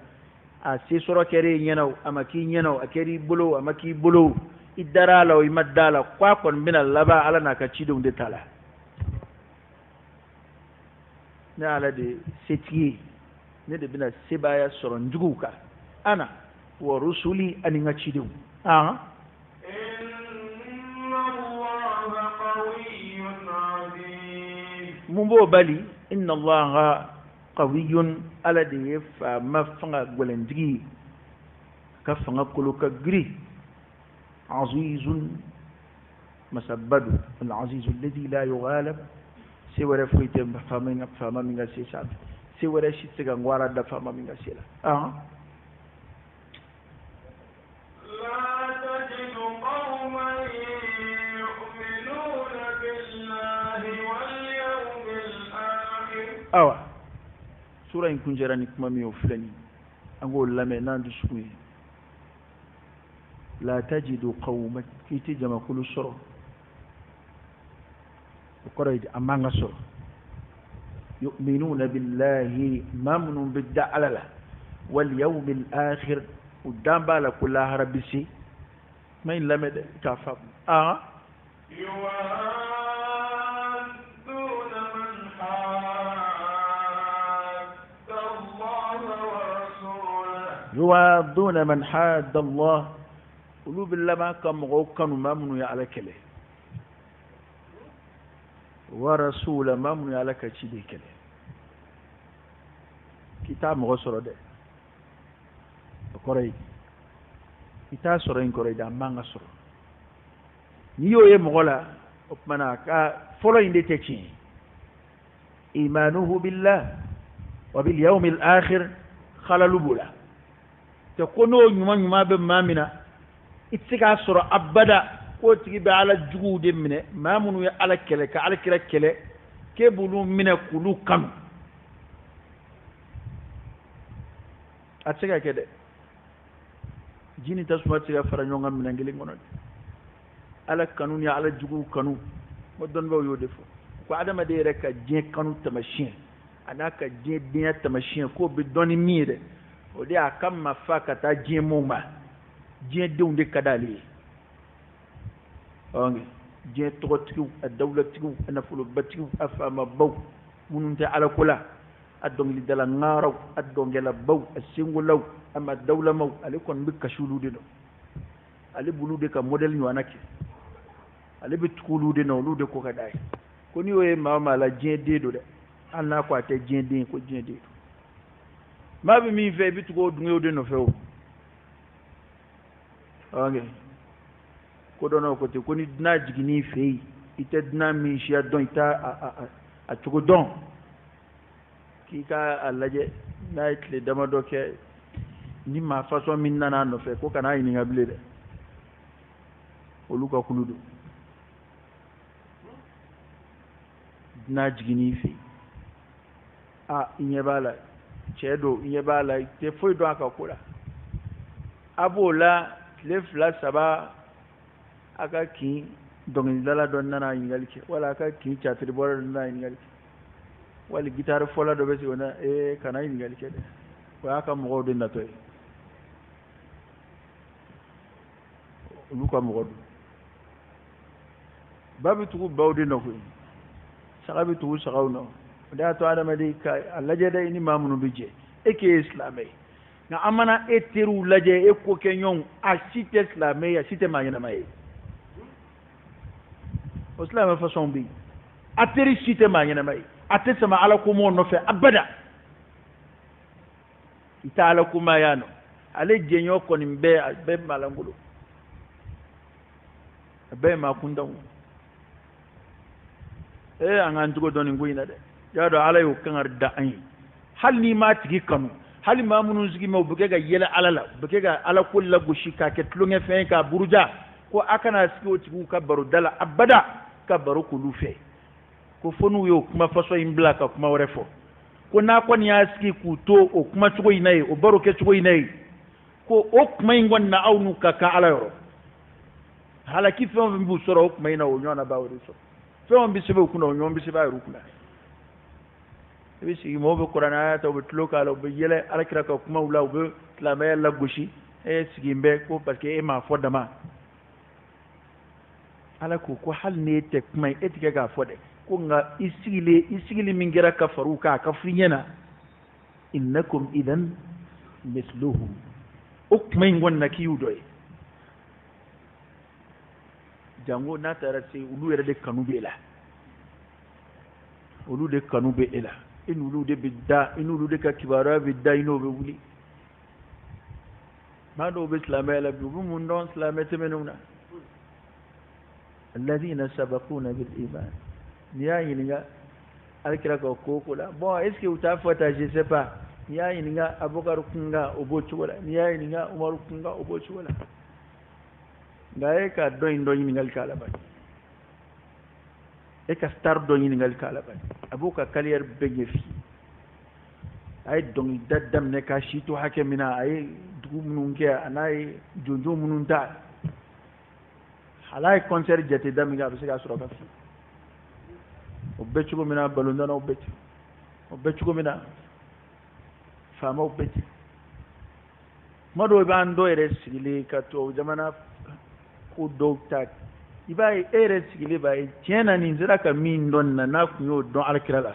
A se sɔrɔ kɛra i ɲɛna o, a ma k'i ɲɛna o, a kɛra i bolo o, a ma k'i bolo o, i dara a la o, i ma da a la, ko a kɔni bɛna laban Ala n'a ka cidenw de ta la. Ne Ala de setigi ye, ne de bɛna sebaaya sɔrɔ n juguw kan, ana wa rusuli, ani n ka cidenw. Ahan. Mun b'o bali? Inna Allaha qawiyun, Ala de ye faama fanga gɛlɛntigi ye, ka fanga kolo ka girin. Azizun, masaba don, al-azizu alladhi la yughalab. Se wɛrɛ foyi tɛ faama min ka se sanfɛ, se wɛrɛ si tɛ se ka ŋwara da faama min ka se la. Ahan. Awa, sura in kuncɛra ni kuma min ye, o filɛ nin ye, an k'o lamɛn n'an dusukun ye. La tajidu qawman, k'i tɛ jamakulu sɔrɔ, o kɔrɔ ye a man ka sɔrɔ, yu'minuna billahi, maa minnu bɛ da Ala la, wal yawmil akhir, u dan b'a la ko lahara bɛ se. Kuma in lamɛn dɛ, k'a faamu. Aa. Yuwaduna man hadda Allah, olu bɛ laban ka mɔgɔw kanu, maa minnu ye Ala kɛlɛ, wa rasula, maa minnu ye Ala ka ciden kɛlɛ. K'i t'a mɔgɔ sɔrɔ dɛ, o kɔrɔ ye i t'a sɔrɔ in kɔrɔ ye dɛ, a man ka sɔrɔ. N'i y'o ye mɔgɔ la, o tuma na ka fɔlɔ in de tɛ tiɲɛ ye. Imanuhu billah wa bil yawmil akhir, khalalu b'o la. Tɛ ko n'o ɲuman ɲuman bɛ maa min na, i tɛ se k'a sɔrɔ abada k'o tigi bɛ Ala juguw de minɛ, maa minnu ye Ala kɛlɛ ka Ala kira kɛlɛ, k'e b'olu minɛ k'olu kanu. A tɛ se ka kɛ dɛ. Ji ni tasuma tɛ se ka fara ɲɔgɔn kan minɛn kelen kɔnɔ dɛ. Ala kanu ni Ala juguw kanu, ko dɔnnibaaw y'o de fɔ, ko adamaden yɛrɛ ka diɲɛ kanu taamasiyɛn a n'a ka diɲɛ denya taamasiyɛn, k'o bɛ dɔn ni min ye dɛ, o de y'a ka mafa ka taa diɲɛ mɔgɔw ma. Diɲɛ denw de ka d'ale ye. Diɲɛ tɔgɔtigiw, a dawulatigiw, a nafolobatigiw, a faamabaw. Minnu tɛ ala ko la, a dɔnkilidala ŋaaraw, a dɔnkɛlabaw, a sengolaw, a ma dawulamaw, ale kɔni bɛ kasi olu de nɔ. Ale b'olu de ka modèle ɲɔgɔnna kɛ, ale bɛ tugu olu de nɔ, olu de ko ka d'a ye. Ko n'i y'o ye maa o maa la, diɲɛ den don dɛ, hali n'a ko a tɛ diɲɛ den ye, ko diɲɛ den don. Maa bɛ min fɛ, i bɛ tugu o dungew de nɔfɛ o. Ok, kodɔnnaw ko ten ko ni dunan jiginn'i fɛ yen, i tɛ dunan min siya dɔn, i t'a a cogo dɔn, k'i ka a lajɛ n'a ye tile damadɔ kɛ, ni maa fasɔn min nana a nɔfɛ, ko kan'a ɲininka bilen dɛ, olu ka kulu don. Dunan jiginn'i fɛ yen, a i ɲɛ b'a la cɛ don, i ɲɛ b'a la i tɛ foyi dɔn a ka ko la, a b'o la tile 2 3, a ka kin dɔnkilidala dɔ nana ɲininkali kɛ, wala a ka kin catiribɔla dɔ nana ɲininkali kɛ, wali gitari fɔla dɔ bɛ sigi o na, ee kana ɲininkali kɛ dɛ, o y'a ka mɔgɔw de natɔ ye, olu ka mɔgɔ don. Ba bɛ tugu baw de nɔ koyi, saga bɛ tugu sagaw nɔ. O de y'a to adamaden ka a lajɛ dɛ, i ni maa minnu bɛ jɛ, e k'e ye silamɛ ye, nka an mana e teriw lajɛ, e ko kɛɲɔgɔnw, a si tɛ silamɛ ye, a si tɛ maa ɲɛnama ye. O silamɛ fasɔnw bɛ yen, a teri si tɛ maa ɲɛnama ye, a tɛ sama ala ko mɔgɔ nɔfɛ abada, i tɛ ala ko maa y'a nɔ, ale jɛɲɔgɔn kɔni bɛɛ, a bɛɛ maa lankolon, a bɛɛ ye maa kuntanw ye. Ee, an k'an cogo dɔn nin ko in na dɛ. I y'a dɔn ala y'o kangari da an ye, hali n'i m'a tigi kanu, hali maa minnu sigi ma, u bɛ kɛ ka yɛlɛ ala la, u bɛ kɛ ka ala ko lagosi k'a kɛ tulonkɛfɛn ye, k'a buruja, ko a kana sigi o tigiw ka baroda la abada, ka baro k'olu fɛ, ko fo n'u y'o kuma fasɔn in bila ka kuma wɛrɛ fɔ, ko n'a kɔni y'a sigi k'u to o kuma cogo in na yen, o baro kɛ cogo in na yen, ko o kuma in kɔni na aw n'u ka kan ala yɔrɔ. Halaki fɛn o fɛn b'u sɔrɔ o kuma in na, o ɲɔgɔnna b'aw de sɔrɔ. Fɛn o fɛn bɛ sɛbɛn u kunna, o ɲɔgɔn bɛ sɛbɛn a yɛrɛ kunna. I bɛ sigi, mɔgɔw bɛ kuranɛ aya ta, u bɛ tulo k'a la, u bɛ yɛlɛ alakira ka kumaw la, u bɛ silamɛya lagosi, e sigilen bɛ ko parce que e m'a fɔ dama. Ala ko ko hali n'e tɛ kuma ye, e tɛ kɛ k'a fɔ dɛ, ko nka i sigilen, i sigili min kɛra ka far'u kan, a ka f'i ɲɛna, innakum idan mithluhum, o kuma in kɔni na k'i y'u dɔ ye. Jango n'a taara se olu yɛrɛ de kanu b'e la, olu de kanu bɛ e la, i n'olu de bɛ da, i n'olu de ka kibaruya bɛ da, i n'o bɛ wuli. Maa dɔw bɛ silamɛya la bi, u bɛ mun dɔn silamɛ tɛmɛnenw na? Alladhina sabaquna bil iman. N'i y'a ɲininka alakira ka ko o ko la, bon est ce que u t'a fɔ tan, je sais pas. N'i y'a ɲininka Abubakar kunkan, o b'o cogo la. N'i y'a ɲininka Umaru kunkan, o b'o cogo la. Nka e ka dɔ in dɔ ɲininkali k'a la bani, e ka star dɔ ɲininkali k'a la bani, a b'o ka carrière bɛɛ ɲɛf'i ye. A ye dɔnkilida daminɛ k'a si to hakɛ min na, a ye dugu minnu kɛ, a n'a ye jonjon minnu ta, hal'a ye concert jate da min kɛ, a bɛ se k'a sɔrɔ ka f'i ye. O bɛɛ cogo min na, balontannaw bɛ ten, o bɛɛ cogo min na, faamaw bɛ ten. Tuma dɔw i b'an dɔ yɛrɛ sigilen ka tubabu jamana ko dɔw ta, i b'a ye e yɛrɛ sigilen b'a ye tiɲɛ na nin sera ka min dɔn nin na, n'a tun y'o dɔn alakira la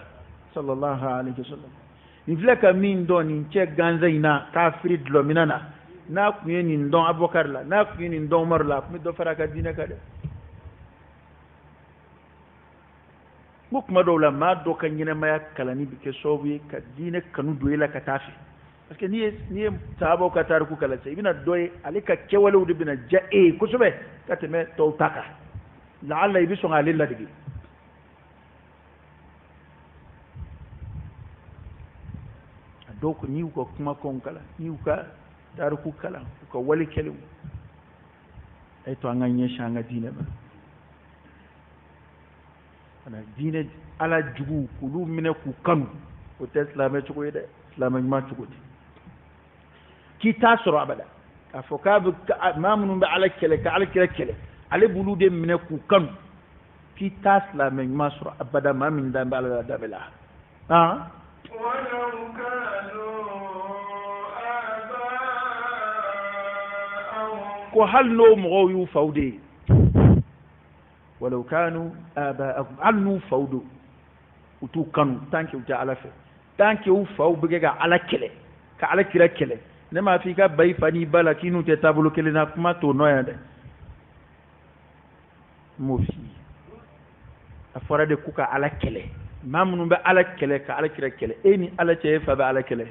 sallallahu alaihi wasallam, nin filɛ ka min dɔn nin cɛ gansan in na kafiri dulɔminna na, n'a tun ye nin dɔn Abubakar la, n'a tun ye nin dɔn Umaru la, a tun bɛ dɔ fara a ka diinɛ kan dɛ. N ko kuma dɔw la maa dɔ ka ɲɛnamaya kalanni bɛ kɛ sababu ye ka diinɛ kanu don e la ka taa fɛ, parce que n'i ye sahabaw ka tariku kalan sisan, i bɛna dɔ ye ale ka kɛwalew de bɛna diya e ye kosɛbɛ ka tɛmɛ tɔw ta kan, laala i bɛ sɔn k'ale ladege. A dɔw ko n'i y'u ka kumakanw kalan, n'i y'u ka tariku kalan, u ka wale kɛlenw, a ye to an ka ɲɛsin an ka diinɛ ma. Kana diinɛ ala juguw k'olu minɛ k'u kanu, o tɛ silamɛ cogo ye dɛ, silamɛ ɲuman cogo tɛ. K'i t'a sɔrɔ abada k'a fɔ k'a bɛ maa minnu bɛ ala kɛlɛ ka ala kira kɛlɛ, ale b'olu de minɛ k'u kanu, k'i t'a silamɛ ɲuman sɔrɔ abada, maa min dan bɛ ala la, da bɛ la. Ko hali n'o mɔgɔw y'u faw de ye, walau kanu aba'akum, hali n'u faw don, U t'u kanu tant que u tɛ Ala fɛ, tant que u faw bɛ kɛ ka Ala kɛlɛ, ka Ala kira kɛlɛ. Ne m'a fɔ i ka ban i fa n'i ba la k'i n'u tɛ taabolo kelen na, kuma t'o nɔ yan dɛ. N m'o f'i ye. A fɔra de ko ka Ala kɛlɛ. Maa minnu bɛ Ala kɛlɛ, ka Ala kira kɛlɛ, e ni Ala cɛ, e fa bɛ Ala kɛlɛ?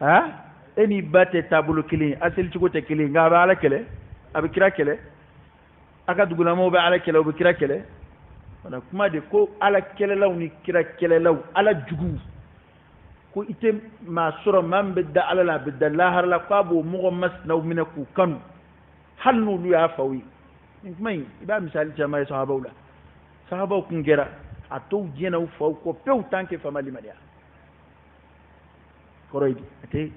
Ha, e n'i ba tɛ taabolo kelen ye, a selicogo tɛ kelen ye, nka a bɛ Ala kɛlɛ, a bɛ kira kɛlɛ. A ka dugulamɔgɔw bɛ Ala kɛlɛ, u bɛ kira kɛlɛ. Wala kuma de ko Ala kɛlɛlaw ni kira kɛlɛlaw, Ala juguw, ko i tɛ maa sɔrɔ maa min bɛ da Ala la, a bɛ da lahara la, k'a b'o mɔgɔ masinaw minɛ k'u kanu, hali n'olu y'a faw ye. Nin kuma in, i b'a misali caman ye sahabaw la. Sahabaw kun kɛra a tɔw diɲɛna u faw kɔ pewu tant que fa ma limaniya. Kɔrɔ ye di? A tɛ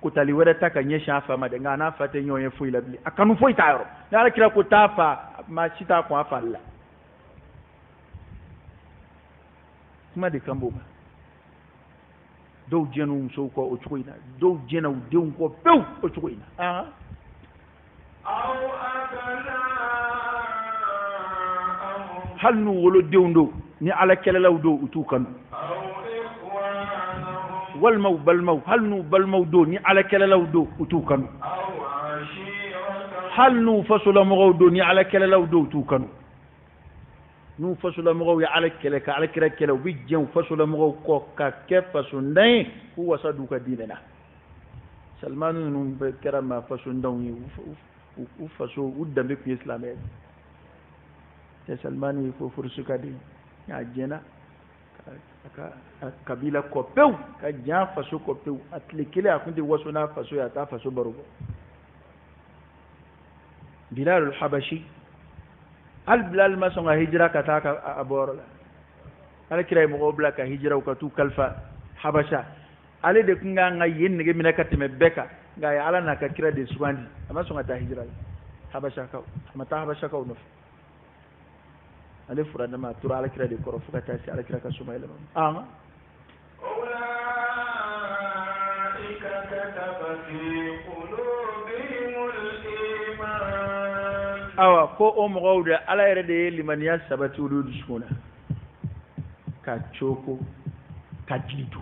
kotali wɛrɛ ta ka ɲɛsin a fa ma dɛ, nka a n'a fa tɛ ɲɔgɔn ye foyi la bilen, a kanu foyi t'a yɔrɔ. Ni Ala kira ko t'a fa, maa si t'a kɔn a fali la. Kuma de kan b'o ma. Dɔw jɛn'u musow kɔ o cogo in na, dɔw jɛnna u denw kɔ pewu o cogo in na. Hali n'u wolodenw don, ni Ala kɛlɛlaw don, u t'u kanu. Walima u balimaw, hali n'u balimaw don, ni Ala kɛlɛlaw don, u t'u kanu. Hali n'u fasolamɔgɔw don, ni Ala kɛlɛlaw don, u t'u kanu. N'u fasolamɔgɔw ye Ala kɛlɛ ka Ala kira kɛlɛ, u bɛ jɛn u fasolamɔgɔw kɔ ka kɛ fasondan ye, k'u wasa d'u ka diinɛ na. Salimani ninnu bɛɛ kɛra maa fasondanw ye, u faso, u danbe tun ye silamɛ ye. Salimani ye fo furusi ka di, a jɛnna a ka kabila kɔ pewu, ka jɛn a faso kɔ pewu. A tile kelen a tun tɛ waso n'a faso ye, a t'a faso baro bɔ. Bilal al-Habashi, hali Bilal ma sɔn ka hijira ka taa a bɔyɔrɔ la. Ala kira ye mɔgɔw bila ka hijira, u ka t'u kalifa Habasha. Ale de tun kan ka yen nege minɛ ka tɛmɛ bɛɛ kan, nka a ye Ala n'a ka kira de sugandi, a ma sɔn ka taa hijira la Habashakaw, a ma taa Habashakaw nɔfɛ. Ale furadama, a tora Ala kira de kɔrɔ fo ka taa se Ala kira ka soma yɛlɛma. Awa, ko o mɔgɔw de, Ala yɛrɛ de ye limaniya sabati olu dusukun na ka coko ka dili don.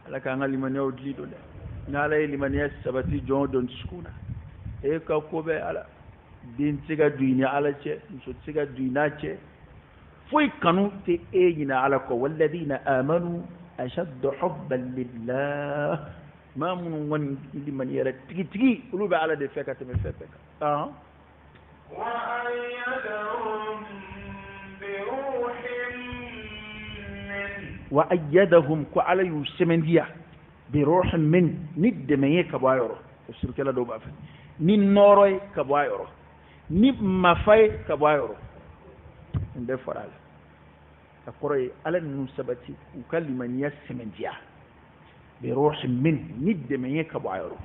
Ala k'an ka limaniyaw dili don dɛ. Ni Ala ye limaniya sabati jɔn o jɔn dusukun na, e ka ko bɛ Ala den tɛ se ka don i ni Ala cɛ, muso tɛ se ka don i n'a cɛ, foyi kanu tɛ e ɲinɛ Ala kɔ. Walladina amanu ashaddu hubban lillah. Maa minnu kɔni limaniyara tigitigi, olu bɛ Ala de fɛ ka tɛmɛ fɛn bɛɛ kan. Wa ayyadahum, ko Ala y'u sɛmɛndiya, bi ruhin min, ni dɛmɛ ye ka bɔ a yɔrɔ. Tafsirikɛla dɔw b'a fɛ ni nɔɔrɔ ye ka bɔ a yɔrɔ, ni mafa ye ka bɔ a yɔrɔ. Nin bɛɛ fɔra a la. A kɔrɔ ye Ala ninnu sabati u ka limaniya sɛmɛndiya, bi ruhin min, ni dɛmɛ ye ka bɔ a yɔrɔ.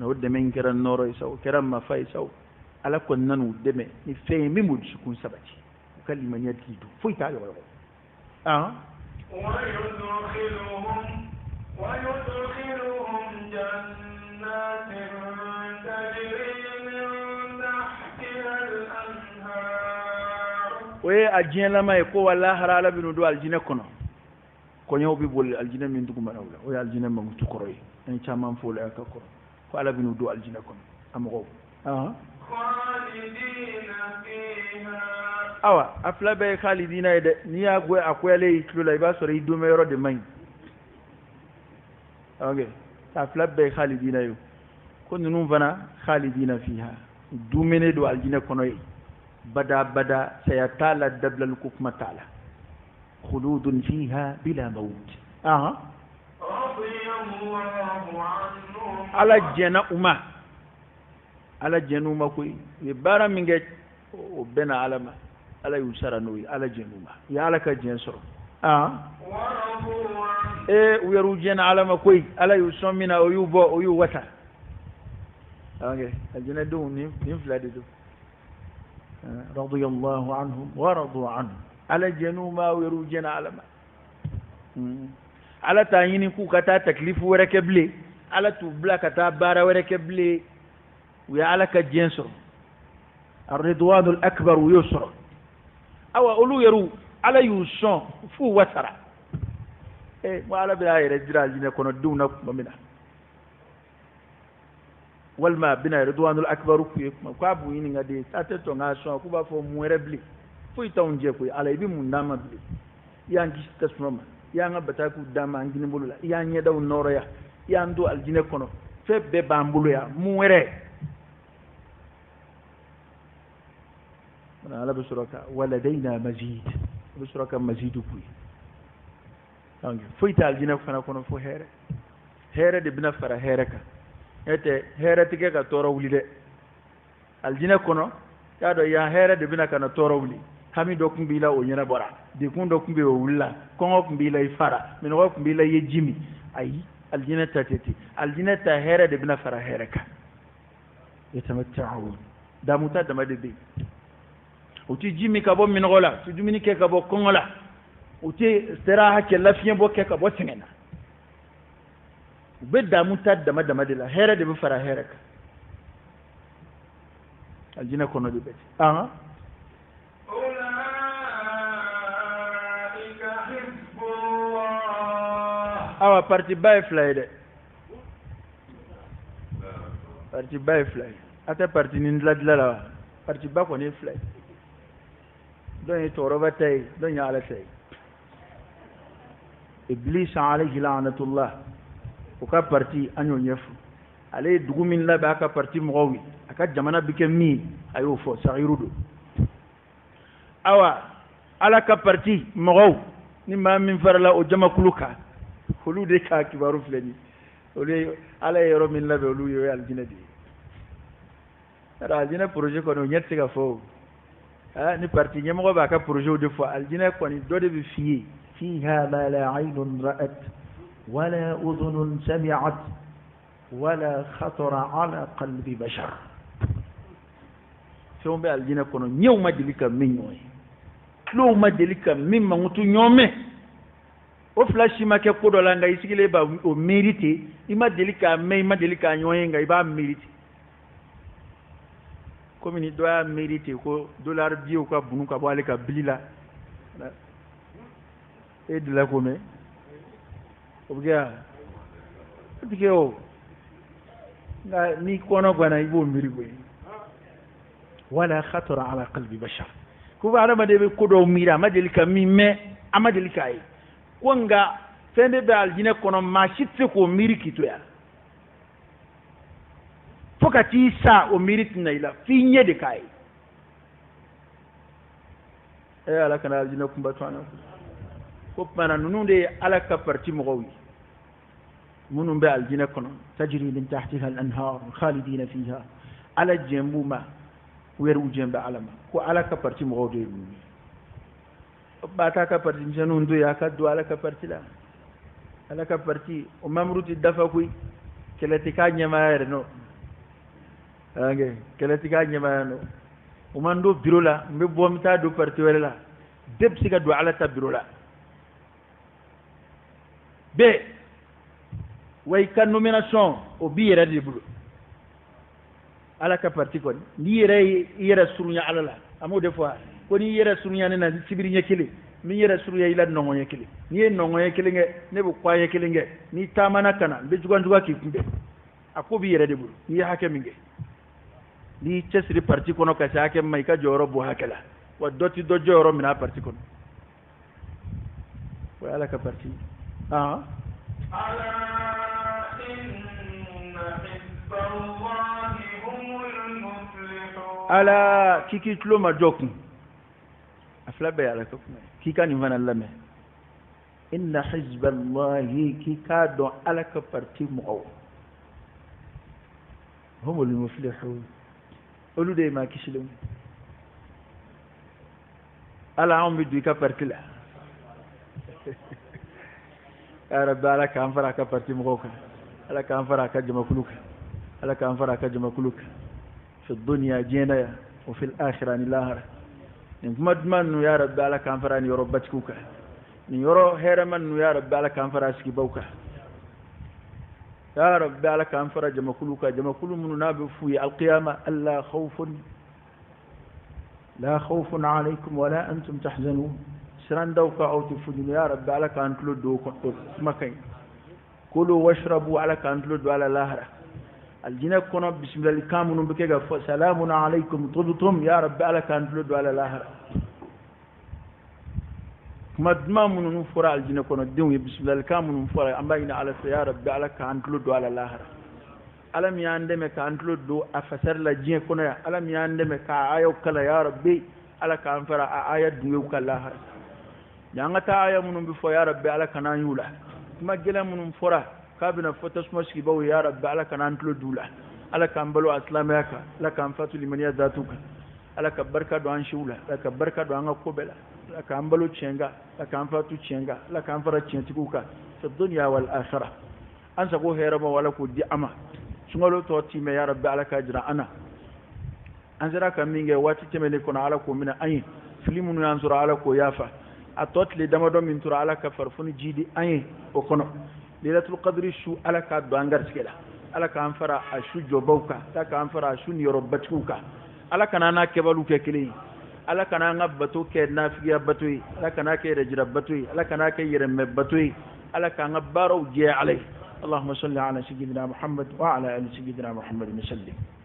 O dɛmɛ in kɛra nɔɔrɔ ye sa, o kɛra mafa ye sa, Ala kɔni nan'u dɛmɛ ni fɛn ye min b'u dusukun sabati, u ka limaniya tigi don, foyi t'a yɔgɔyɔgɔ. ويدخلهم جنات تجري من تحتها الأنهار. O ye a diɲɛlama ye ko wa lahara Ala bɛ n'u don alijinɛ kɔnɔ, kɔɲɔw bɛ boli alijinɛ min dugumanaw la, o ye alijinɛ mankutu kɔrɔ ye. An ye caman fɔ o la ka kɔrɔ, ko Ala bɛ n'u don alijinɛ kɔnɔ a mɔgɔw. خالدين فيها. Awa, a fila bɛɛ ye khalidina ye dɛ. N'i y'a goya, a goyalen y'i tulo la, i b'a sɔrɔ i domɛ yɔrɔ de man ɲi. Ok, a fila bɛɛ ye khalidina ye. Ko ninnu fana khalidina fiha, dumene don alijinɛ kɔnɔ ye bada bada, saya t'a la, dabilali ko kuma t'a la. Khuludun fiha bila maut. رضي الله عنهم. Ala jɛnna u ma, Ala jɛnna u ma koyi. U ye baara min kɛ, o bɛnna Ala ma, Ala y'u sara n'o ye. Ala jɛnna u ma, u ye Ala ka jɛn sɔrɔ. ورضوا عنه. Ee, u yɛrɛ u jɛnna Ala ma koyi. Ala y'u sɔn min na, o y'u bɔ, o y'u wasa. Ok, alijinɛdenw nin fila de don. Radiyallahu anhum wa radu anhu. Ala jɛn'u ma, u yɛrɛ u jɛnna Ala ma. Ala t'a ɲini k'u ka taa takilifu wɛrɛ kɛ bilen, Ala t'u bila ka taa baara wɛrɛ kɛ bilen. U ye Ala ka diɲɛ sɔrɔ, aridwanul akbar, u y'o sɔrɔ. Awa olu yɛrɛw Ala y'u sɔn f'u wasara. Ko Ala bɛna a yɛrɛ jira alijinɛ kɔnɔdenw na tuma min na, walima a bɛna Ridwanul Akbaru k'u ye kuma k'a b'u ɲininka de, a tɛ tɔn k'a sɔn, k'u b'a fɔ mun wɛrɛ bilen, foyi t'anw jɛ koyi. Ala i bɛ mun d'an ma bilen? I y'an kisi tasuma ma, i y'an ka batakiw d'an ma an kinibolo la, i y'an ɲɛdaw nɔrɔya, i y'an don alijinɛ kɔnɔ, fɛn bɛɛ b'an bolo yan, mun wɛrɛ? Ala bɛ sɔrɔ ka waladayina mazid, a bɛ sɔrɔ ka mazidu k'u ye. Donc foyi tɛ alijinɛ fana kɔnɔ fo hɛrɛ. Hɛrɛ de bɛna fara hɛrɛ kan. N'o tɛ hɛrɛ tɛ kɛ ka tɔɔrɔ wuli dɛ. Alijinɛ kɔnɔ, y'a dɔn yan hɛrɛ de bɛna ka na tɔɔrɔ wuli. Hami dɔ tun b'i la o ɲɛnabɔra, degun dɔ tun bɛ yen o wulila, kɔngɔ tun b'i la i fara, minnɔgɔ tun b'i la i ye ji min. Ayi, alijinɛ ta tɛ ten. Alijinɛ ta hɛrɛ de bɛna fara hɛrɛ kan. Yatamatta'un, damuta dama de bɛ yen. U tɛ ji min ka bɔ minnɔgɔ la, u tɛ dumuni kɛ ka bɔ kɔngɔ la, u tɛ siraha kɛ lafiɲɛbɔ kɛ ka bɔ sɛgɛn na. U bɛ damu ta dama dama de la, hɛrɛ de bɛ fara hɛrɛ kan. Alijinɛ kɔnɔ de bɛ ten. Awa parti ba ye fila ye dɛ. Parti ba ye fila ye. A tɛ parti ni dila dila la wa? Parti ba kɔni ye fila ye. Dɔ ye cɛkɔrɔba ta ye, dɔ ye Ala ta ye. Iblis alayhi la'natullah, o ka parti an y'o ɲɛfɔ. Ale ye dugu min labɛn a ka parti mɔgɔw ye, a ka jamana bɛ kɛ min ye, a y'o fɔ, sagiru don. Awa Ala ka parti mɔgɔw, ni maa min farala o jamakulu kan, olu de ka kibaru filɛ nin ye. Olu ye Ala ye yɔrɔ min labɛn olu ye, o ye alijinɛ de ye. Yɔrɔ alijinɛ projet kɔni o ɲɛ tɛ se ka fɔ o. Ni parti ɲɛmɔgɔ b'a ka projet de fɔ, alijinɛ kɔni dɔ de bɛ f'i ye. Fiha ma la aynun ra'at wala udhunun sami'at wala khatara ala qalbi bashar. Fɛnw bɛ alijinɛ kɔnɔ ɲɛw ma deli ka min ɲɔgɔn ye, tulow ma deli ka min mankutu ɲɔgɔn mɛn. O fila si ma kɛ ko dɔ la, nka i sigilen b'a o miiri ten, i ma deli k'a mɛn, i ma deli k'a ɲɔgɔn ye, nka i b'a miiri ten. Komi ni dɔ y'a miiri ten ko dollar biyew ka bunu ka bɔ ale ka bili la, e delila k'o mɛn? O bɛ kɛ wa? O tɛ kɛ o. Nka n'i kɔnɔ ganna i b'o miiri koyi. Wala khatara ala qalbi bashar. Ko hadamaden bɛ ko dɔw miiri, a ma deli ka min mɛn, a ma deli k'a ye. Ko nka fɛn de bɛ alijinɛ kɔnɔ, maa si tɛ se k'o miiri k'i to yan. Fo ka t'i sa o miiri tɛna i la, f'i ɲɛ de k'a ye. Ala kana alijinɛ kunba to an na. Ko tuma na ninnu de ye Ala ka parti mɔgɔw ye, minnu bɛ alijinɛ kɔnɔ, tajri min tahtiha al-anhar khalidina fiha. Ala jɛn b'u ma, u yɛrɛ jɛn bɛ Ala ma. Ko Ala ka parti mɔgɔw de ye ninnu ye. Ba t'a ka parti misɛnninw to yen, a ka don Ala ka parti la. Ala ka parti o membre tɛ dafa koyi, kɛlɛ tɛ k'a ɲɛmaaya yɛrɛ nɔ. Kɛlɛ tɛ k'a ɲɛmaaya nɔ. O man don bureau la, n bɛ bɔ n bɛ taa don parti wɛrɛ la. Bɛɛ bɛ se ka don Ala ta bureau la. Bɛɛ. Wa i ka nomination o b'i yɛrɛ de bolo. Ala ka parti kɔni, n'i yɛrɛ ye i yɛrɛ surunya Ala la, an b'o de fɔ, ko n'i yɛrɛ surunya ne na sibiri ɲɛ kelen, n bɛ n yɛrɛ surunya i la nɔngɔn ɲɛ kelen. N'i ye nɔngɔn ɲɛ kelen kɛ, ne bɛ kwa ɲɛ kelen kɛ. N'i taamana ka na, n bɛ jugan jugan k'i kunbɛn. A ko b'i yɛrɛ de bolo, n'i ye hakɛ min kɛ. N'i cɛsiri parti kɔnɔ ka se hakɛ min ma, i ka jɔyɔrɔ b'o hakɛ la. Wa dɔ tɛ dɔ jɔyɔrɔ minɛ a parti kɔnɔ. O ye Ala ka parti ye. Ala k'i k'i tulo majɔ kun. A fila bɛɛ ye Ala ka kuma ye. K'i ka nin fana lamɛn. Inna hizballahi, k'i k'a dɔn Ala ka parti mɔgɔw. Humul muflihun, olu de ye maa kisilenw ye. Ala anw bɛ don i ka parti la. Ya Rabbi, Ala k'an fara a ka parti mɔgɔw kan. Ala k'an fara a ka jamakulu kan. Ala k'an fara a ka jamakulu kan. Fi dunya diɲɛ na yan, wa fil akhirah ani lahara. Nin kuma duman ninnu, ya Rabbi, Ala k'an fara nin yɔrɔ batigiw kan. Nin yɔrɔ hɛrɛma ninnu, ya Rabbi, Ala k'an fara a sigibaw kan. Ya Rabbi, Ala k'an fara jamakulu kan, jamakulu minnu n'a bɛ f'u ye alqiyama alla khawfun La khawfun alaykum wala antum tahzanun. Siran t'aw kan, aw tɛ fujunu. Ya rabbi, Ala k'an tulo don o kumakan in. Kulu washrabu, Ala k'an tulo don a la lahara. Aljinɛ kɔnɔ, bisimilali kan minnu bɛ kɛ ka fɔ, salamun alaykum tubtum, ya rabbi, Ala k'an tulo don a la lahara. Kuma duman minnu fɔra aljinɛ kɔnɔ denw ye, bisimilali kan minnu fɔra, an b'a ɲini Ala fɛ, ya rabbi, Ala k'an tulo don a la lahara. Ala min y'an dɛmɛ k'an tulo don a fasari la diɲɛ kɔnɔ yan, Ala min y'an dɛmɛ k'a ayaw kalan, ya rabbi, Ala k'an fara a aya dungew kan lahara. Yan ka taa aya minnu bɛ fɔ, ya rabbi, Ala kana an y'u la. Kuma gɛlɛn minnu fɔra k'a bɛna fɔ tasuma sigibaw ye, ya rabbi, Ala kana an tulo d'u la. Ala k'an balo a silamɛya kan, Ala k'an fatu limaniya datu kan. Ala ka barika don an siw la, Ala ka barika don an ka ko bɛɛ la. Ala k'an balo tiɲɛ kan, Ala k'an fatu tiɲɛ kan, Ala k'an fara tiɲɛtigiw kan fi dunya wal akhirah. An sago hɛrɛ ma, Ala k'o di an ma. Sunkalo tɔ timɛ, ya rabbi, Ala k'a jira an na. An sera ka min kɛ waati tɛmɛnen kɔnɔ, Ala k'o minɛ an ye. Fili minnu y'an sɔrɔ, Ala k'o yafa. A tɔ tile damadɔ min tora, Ala ka farifoni ji di an ye o kɔnɔ. Lailatul Qadri su, Ala k'a don an garisɛgɛ la. Ala k'an fara a su jɔbaw kan, Ala k'an fara a su niyɔrɔbatigiw kan. Ala kana an n'a kɛbaliw kɛ kelen ye. Ala kana an ka bato kɛ nafigiya bato ye, Ala kana kɛ yɛrɛjira bato ye, Ala kana kɛ yɛrɛmɛ bato ye. Ala k'an ka baaraw jɛ Ala ye. اللهم صل على سيدنا محمد وعلى ال سيدنا محمد وسلم.